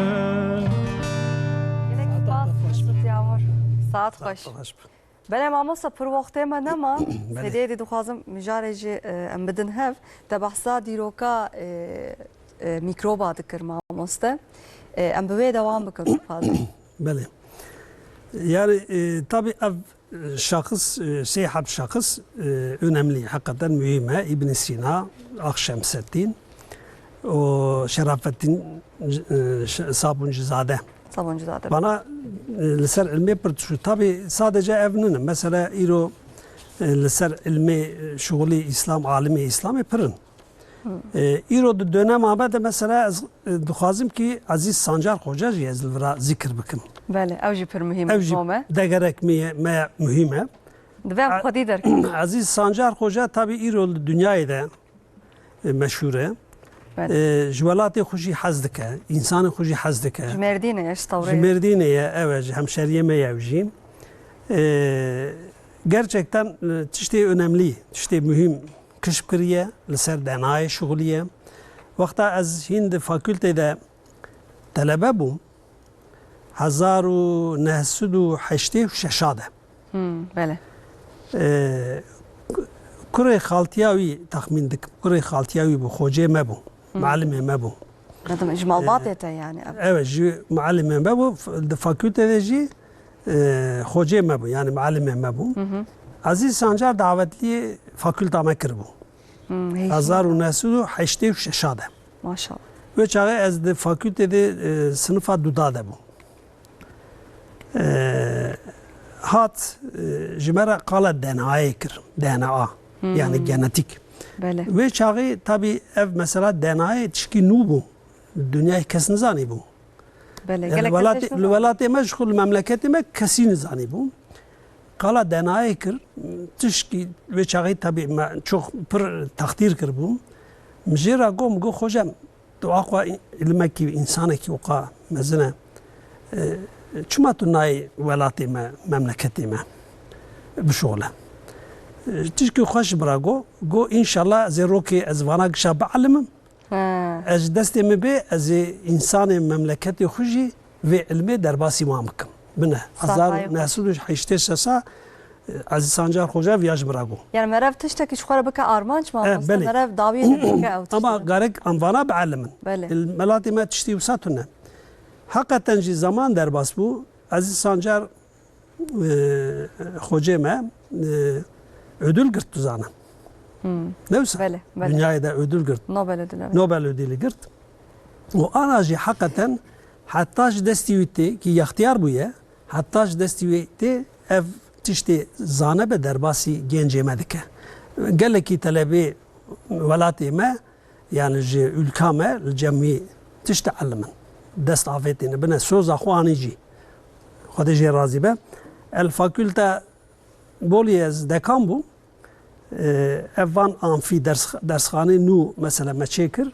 Gelek spas, Mesut ya, Baş. Baş. Belê mamoste, pir wextê me nema. Belê. Hêdî hêdî dixwazim mijarê jî, e, em bidin hev. Te behsa dîroka, e, e, mîkroba dikir mamoste. E, em bi wê dewam bikin dixwazim. Belê. Yani, e, tabii ev, e, şahıs, e, sê heb şahıs, e, önemli, hakikaten mühim e. İbn Sina, Akşemseddin, o Şerafettin, e, Ş-, Sabuncizade. Sabuncizade. Bana, e, li ser ilmê pir tişt. Tabii sadece ev nîne. Mesela îro, e, li ser ilmê, e, şuxulî Îslam, alimê Îslamê pir in. E, îro di dönema me de mesela ez, e, dixwazim ki Ezîz Sancar Xoca jî ez li vira zikir bikim. Belê, ew jî pir muhîm e. Ew jî bo me de gerek me, me muhîm e. Divê em A-, xwedî derkevin. Ezîz Sancar Xoca tabii îro li dinyayê de, e, meşhûr e. Belê. E, ji welatê xwe jî hez dike, însanê xwe jî hez dike. Ji Mêrdînê ye, ji Tewrê. Ji Mêrdînê ye, ew e, ji hemşeriyê me ye ew jî. E, gerçekten, e, tiştê önemli, tiştê muhîm kişf kiriye, li ser D N A'yê şixuliye. Wexta ez hîn di fakültê de telebe bûm, hezar û neh sed û heştê û şeş de. Hmm, belê. Ee, kurê xaltiya wî texmîn dikim. Kurê xaltiya wî bû, xocê me bû, Hmm. muallimê me bû. Dedim, ji malbatê te yani. Evet, ji muallimê me bû. F-, di fakültede jî, e, xocê me bû, yani muallimê me bû. Hı hı. Ezîz Sancar davetliyê fakülta me kiribû. Hmm, hêşî. Hezar û neh sed û heştê û şeş de. Maşallah. Wê çaxê ez di fakültê de, e, sinifa duda de bûm. E, hat, e, ji me re qala D N A'yê kir. D N A, Hmm. yani genetik. Belê. Wê çaxê tabii ev mesela D N A'yê tişkî nû bû. Dinyayê kes nizanî bû. Belê, Yani gelek welatê, kesê ji li welatê me, ji xwe li memleketê me kesî nizanîbû. Qala D N A'yê kir, tişkî wê çaxê tabii me çok pir textîr kiribû. Min jê re got, min got, Xocem, tu aqwa îlimekî, însanekî wqa mezin e. E, çima tu nayê welatê me, memleketê me bişole? E, tişkî xweş min re got, got, înşallah ez ê rokê ez vana gişa biilimim. He. Ez ji destê min bê, ez ê însanê memleketê xwe jî vê ilmê derbasî wan bikim. Bine, Sahayê xwe. Hezar û neh sed û heştê şeş, e, Ezîz Sancar Xoca viya ji min re got. Yani merev tiştekî ji xwe re bike armanc, Eh, mamoste, belê. Merev dawiyê te dike ew tişt. Ama gerek em vana bielimin. Belê. Li welatê me tiştî wisa tune. Heqeten jî zaman derbas bû. Ezîz Sancar e, xocê me, e, ödül girt, tu zane. Hmm. Ne wisa? Belê, belê. Dinyayê de ödül girt. Nobel ödülü, evet. Nobel ödülü girt. O ana jî heqeten heta ji destî wî tê, ki yextiyar bûye, heta ji destî wî tê, ev tiştê zane be derbasî gencê me dike. Gelekî telebê welatê me, yani ji ülka me li cem wî tişt dielimin. Dest avêtîne. Bine soza xwe anî cî. Xwedê jê razî be. El Fakulte Boliyê ez dekan bûm. Ee, ev van amfî ders, dersxanê nû mesela me çêkir.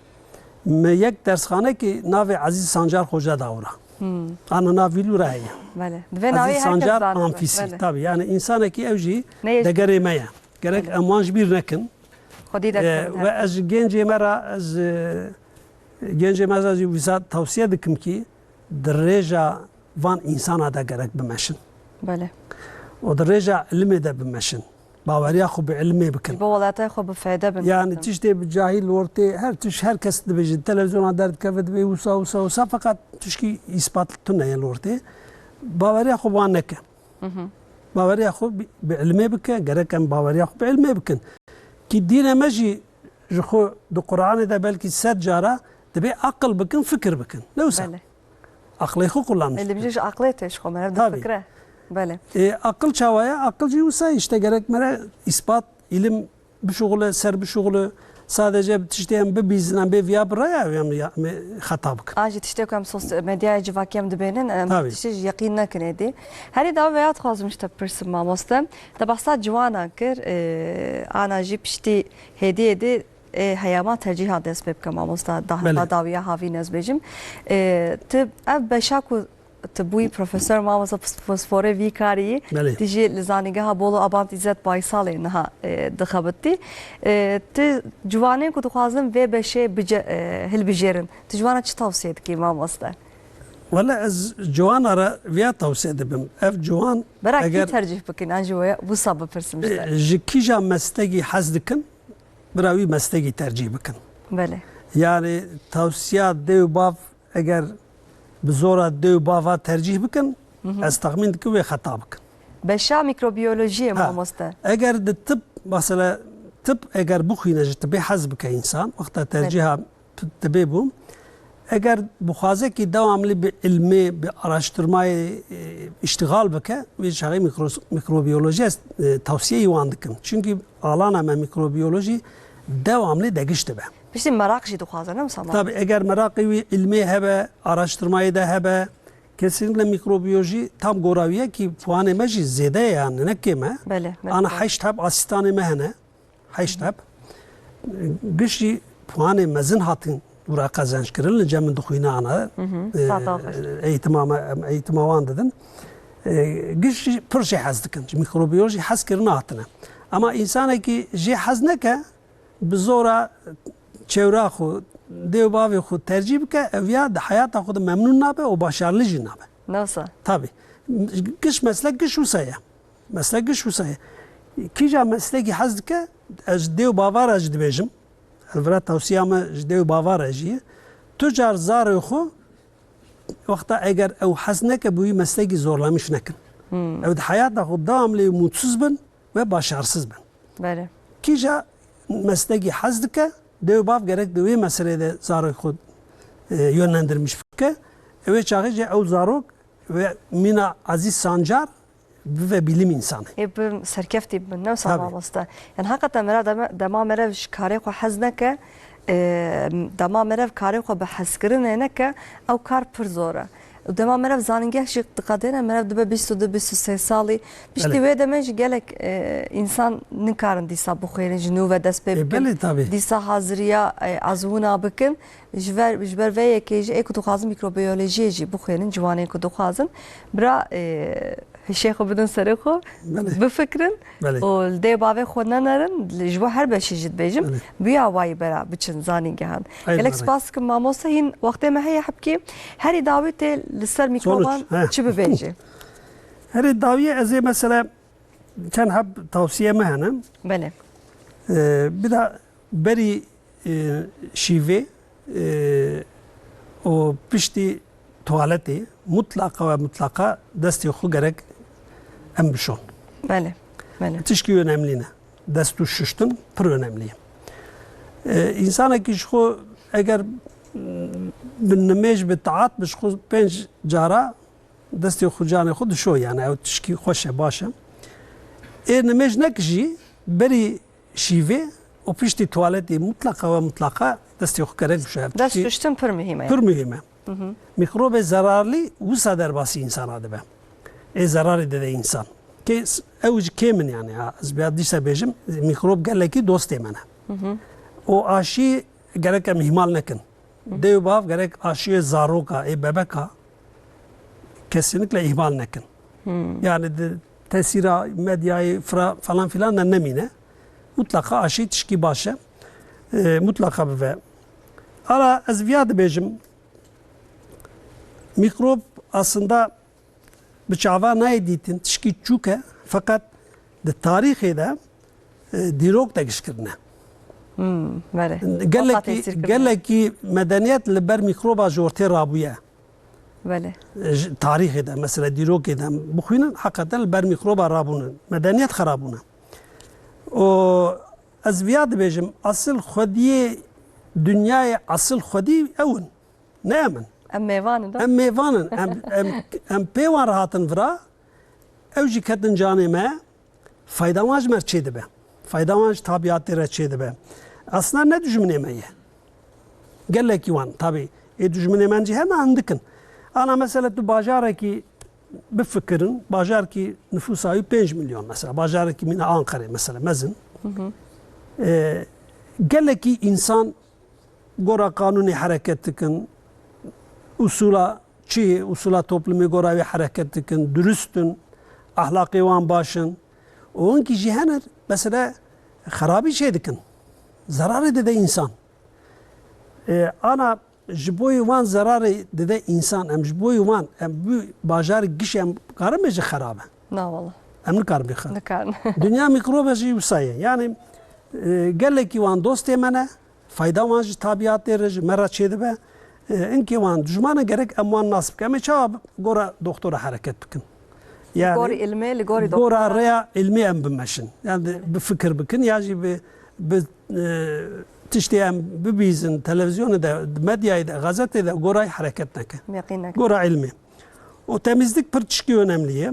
Me yek dersxane ki navê Ezîz Sancar Xoca dawira. Hmm. Ana nav vî lûra heye. Belê. Divê navê Ezîz Sancar Amfîsî. Belê. Tabii, yani insanekî ew jî degerê me ye. Gerek em wan ji bîr nekin. Xwedî derkevin. E, ve ez ji gencê me re, ez, e, gencê me re jî wisa tewsiye dikim ki di rêja van însana de gerek bimeşin. Belê. Û di rêja ilimê de bimeşin. Baweriya xwe bi ilimê bikin. Ji bo welatê xwe bi feyde bin. Yani tiştê bi cahî li ortê, her tiş, her kes dibêje, televizyona derdikeve, dibê wisa, wisa, wisa, feqet tişkî îspat tune ye li ortê. Baweriya xwe bi wan neke. Hı hı. Baweriya xwe bi, bi ilmê bike, gerek em baweriya xwe bi ilmê bikin. Ki dînê me jî ji xwe di Quranê de belkî sed cara dibê aqil bikin, fikir bikin. Ne wisa? Belê. Aqlê xwe kullanmiş bikin. Ê, li bijî ji aqlê tê ji xwe, meriv difikire. Belê. E, aqil çawa ye? Aqil jî wisa işte gerek mere îspat, îlim bişuxule, ser bişuxule, sadece tiştê em bibîzin, em bê viya bi raya em ya, em xeta bikin. A jî tiştê ku em sos-, medyaya civakî em dibênin, em tiştê jî yeqîn nekin êdî. Herî dawiya dixwazim ji te bipirsim mamoste. Te behsa ciwanan kir, e, ana jî piştî hêdî hêdî, e, heyama tercîha dest pê bike mamosta, da-, Belê. Da dawiya havîn ez bêjim. E, tu ev beşa ku tu bûyî profesor, mamosta, pis-, pisporê vî karî yî. Belê. Tu jî li Zanîngeha Bolu Abant Îzzet Baysalê niha, e, dixebitî. E, tu ciwanên ku dixwazin vê beşê bice-, e, hilbijêrin, tu ji wan re çi tewsiye dikî, mamoste? Wele ez ciwana re viya tawsiye dibim. Ev ciwan Bera kî eger tercîh bikin? An ji we wisa bipirsim işte. E, ji kîja meslegî hez dikin, bira wî meslegî tercîh bikin. Belê. Yani tawsiya dê û bav eger bi zora dê û bava tercîh bikin, Hı hı. ez texmîn dikim wê xeta bikin. Beşa mikrobiyolojiyê Ha, mamoste. Eger di tib, mesela tib eger bixwîne ji tibê hez bike însan, wexta Belê. tercîha t-, tibê bû, eger bixwaze kî dewamlî bi ilmê, bi araştirmayê, e, îştixal bike, wê çaxê mikros-, mikrobiyolojiyê ez, e, tawsiyeyî wan dikim. Çunkî alana me mikrobiyolojî dewamlî degiş dibe. Piştî meraq jî dixwaze, ne wisa? Tabii, eger meraqê wî ilmê hebe, araştirmayê de hebe, kesinlikle mikrobiyolojî tam gora wî ye kî puanê me jî zêde ye, yani ne kêm e. Belê, belê, Ana belê. heşt heb asîstanê me hene. Heşt heb. Giş jî puanê mezin hatin wira qezenc kirin, li cem min dixwîne ana. Hı hı, E, saeta xweş. eğitima me, em eğitima wan didin. E, giş jî pir jê hez dikin. Ji mikrobiyolojî hez kirine hatine. Ama insanekî jê hez neke, bi zora çewra xwe, dê û bavê xwe tercîh bike, ev ya di heyata xwe de memnûn nabe û başarılı jî nabe. Nasıl? Tabii. Giş meslek giş wisa ye. Meslek giş wisa ye. Kîja meslekî hez dike, ez dê û bava re jî dibêjim. Elvira tawsiya me ji dê û bava re jî ye. Tu car zarê xwe wexta eger ew hez neke, bi wî meslekî zorlamiş nekin. Hmm. Ew di heyata xwe dewamlê mutsuz bin ve başarısız bin. Belê. Kîja meslekî hez dike, dê û bav gerek di wê meseleyê de zarokê xwe, e, yönlendirmiş bike. Ew ê çaxê jî ew zarok ve mîna Aziz Sancar bibe bilim insanı. Ê bi serkeftî bin, ne wisa Tabii. mamoste. Yani hakikaten mera dema, dema merev ji karê xwe hez neke, e, dema merev karê xwe bi hezkirinê neke, ew kar pir zor e. Û dema merev zanîngeh jî diqedêne, merev dibe bîst û du, bîst û sê salî. Piştî Belê. wê demê jî gelek, e, însan nikarin dîsa bixwînin, ji nû ve dest pê E, bikin. belê, tabii. Dîsa haziriya, e, azmûna bikin. Ji ver, ji ber vê yekê jî ê ku dixwazin mikrobiyolojiyê jî bixwînin, ciwanên ku dixwazin. Bira, e, hişê xwe bidin serê xwe, Belê. bifikrin Belê. û li dê bavê xwe nenerin, li, ji bo her beşî jî dibêjim, Belê. bi ya wayî bera biçin zanîngehan. Aynen Gelek öyle. spas dikim mamoste, hîn wextê me heye hebkî. Herî dawî tê li ser Sonuç, mikroban he. çi bibêjî? Herî dawiyê ez ê mesela çend heb tavsiye me hene. Belê. Ee, bir de berî, e, şîvê, e, û piştî tuwaletê mutlaqa ve mutlaqa destê xwe gerek em bişon. Belê, belê. Tişkî önemli ne. Dest û şuştin pir önemli ye. E, însanekî ji xwe eger, m, bi nimêj, bi taat bi ji xwe pênc cara destê xwe, canê xwe dişo, yani ew tişkî xweş e, baş e. Ê nimêj nek jî berî şîvê û piştî tuwaletê mutlaqa ve mutlaqa destê xwe gerek bişo. Ev Dest tişkî şuştin pir muhîm e. pir muhîm e. Hı hı. Mîkrobê zerarlî wisa derbasî însana dibe. Ê zerarê dide însan. Kê s-, ew ji kêm in yani. Ha, ez biya dîsa bêjim, mîkrob gelekî dostê me ne. Hı hı. Û aşî gerek em îhmal nekin. Hı. Dê û bav gerek aşiyê zaroka, ê bebeka kesinlikle îhmal nekin. Hmm. Yani di tesîra medyayê fira falan filan de nemîne. Mutlaka aşî tişkî baş e. E, mutlaka bive. Ala ez viya dibêjim, mîkrob aslında bi çava nayê dîtin, tişkî çûk e, feqet di tarîxê de, e, dîrok de gişt kirine. Hmm, belê. Gelekî, Wata tesîr kirine. gelekî medeniyet li ber mîkroba ji ortê rabûye. Belê. Ji tarîxê de, mesela dîrokê de bixwînin, heqeten li ber mîkroba rabûnin. Medeniyet xerabûne. Û ez viya dibêjim, asil xwediyê dinyayê, asil xwedî ew in. Ne em in. Em mêvan in, da? Em mêvan in. Em, em, em pê wan re hatin vira, ew jî ketin canê me, fayda wan ji me re çêdibe. Fayda wan ji tabiatê re çêdibe. Aslında ne dijminê me ye. Gelekî wan, tabii. Ê dijminê me jî hene, hindik in. Ana mesela tu bajarekî bifikirin, bajarekî nifûsa wî pênc milyon mesela, bajarekî mîna Anqerê mesela, mezin. Hı hı. Ee, gelekî însan gora qanûnê hereket dikin, usula çi, usula toplumê gora wê hereket dikin, durust in, ahlaqê wan baş in. Û hinkî jî hene, mesela xerabî çê dikin. Zerarê dide însan. E, ana Ji bo wan zerarê dide însan, em ji bo wan, em bi bajarê gişê em karin bêje xerab e. Na wala. Em nikarin bêxin. Nikarin. Dinya mîkrobe jî wisa ye. Yani, e, gelekî wan dostê me ne, fayda wan ji tabiatê re, ji me re çêdibe. E, inkê wan dijman e, gerek em wan nas bikin. Em ê çawa gora doktora hereket bikin? Yani, Gor îlmê, li gorî gora doktora. Rêya îlmê em bimeşin. Yani, bi fikir bikin ya jî bi, bi, e, tiştê em bibîzin, televizyonê de, medyayê de, gazetê de gorayê hereket neke. Yaqîn neke. Gora îlmê. O temizlik pir tişkî önemli ye.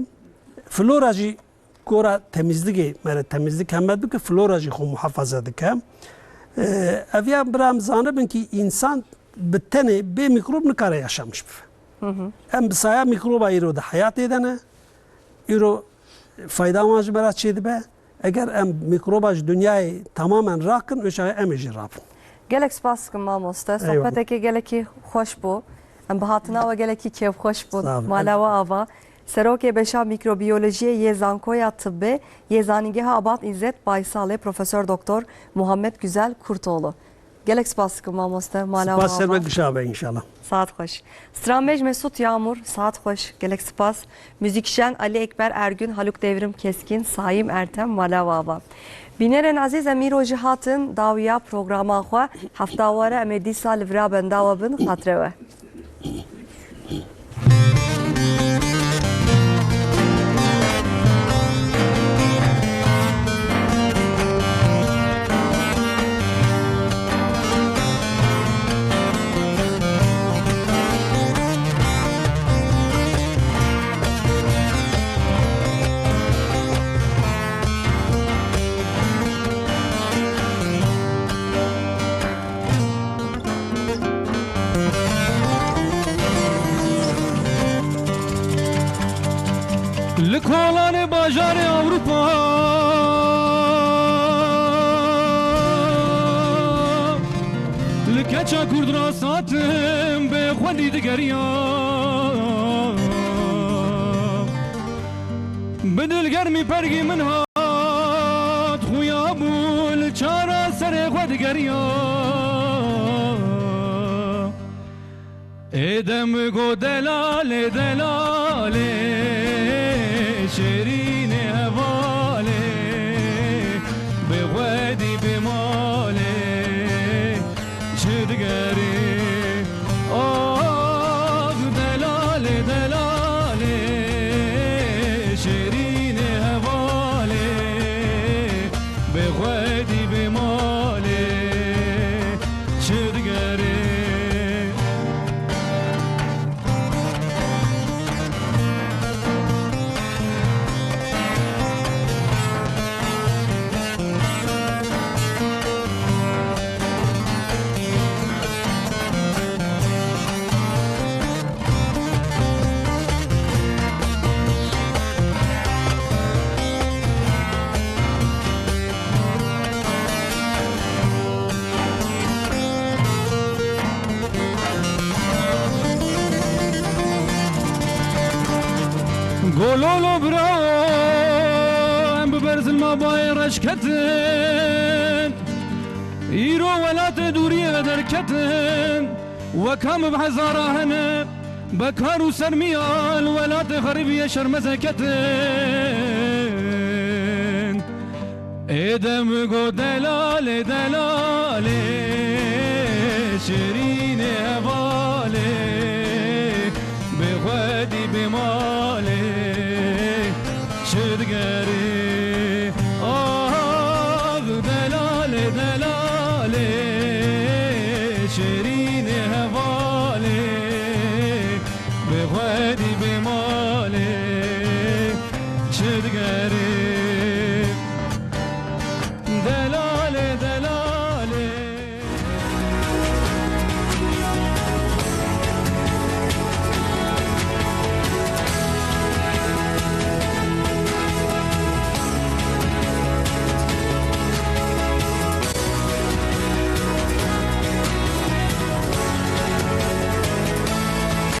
Flora jî gora temizligê, mere temizlik hemmet bike, flora jî xwe muhafaza dike. Ee, ev ya bira em zanibin ki însan bi tenê bê mîkrob nikare yaşamiş bibe. Hı hı. Em bi saya mîkroba îro de heyatê de ne. Îro fayda wan ji me re çêdibe. Eger em mîkroba ji dinyayê tamamen rakin, wê çaxê em ê jî rabin. Gelek spas dikim mamoste. Eyvallah. Sohbetekê gelekî xweş bû. Em bi hatina we gelekî kêfxweş bûn. Sağ olun. Mala we ava. Serokê Beşa Mîkrobiyolojiyê yê Zankoya Tibbê yê Zanîngeha Abat Îzzet Baysalê Profesor Doktor Muhammed Güzel Kurtoğlu. Gelek spas dikim mamoste. Mala we ava. Spas ser we gişa be înşallah. Saet xweş. Stranbêj Mesut Yağmur, saet xweş. Gelek spas. Muzîkjen Ali Ekber Ergün, Haluk Devrim Keskin, Saim Ertem, mala we ava. Bînerên ezîz, em îro jî hatin dawiya programa xwe. Hefta were em ê dîsa li vira benda we bin, xatirê we. Li kolanê bajarê Ewropa, li keça Kurd rast hatim bê xwedî digeriya. Bi dilgermî pergî min hat xuya bû, li çara serê xwe digeriya. Ê dem go delalê, delalê, şêrînê hevalê, bê xwedî bê malê, çi digerê? Ah, delalê, delalê, şêrînê hevalê, bê xwedî bê malê, çi digerê? Gololo birawo, em bi ber zilma bayê reş ketin. Îro welatê dûriyê ve derketin. Weka min bi hezara hene, bekar û sermiya li welatê xerîbiyê şermezê ketin. Ê dem go delalê, delalê, şêrînê hevalê, bê xwedî bê malê, çi digerê? Ah, delalê, delalê, şêrîn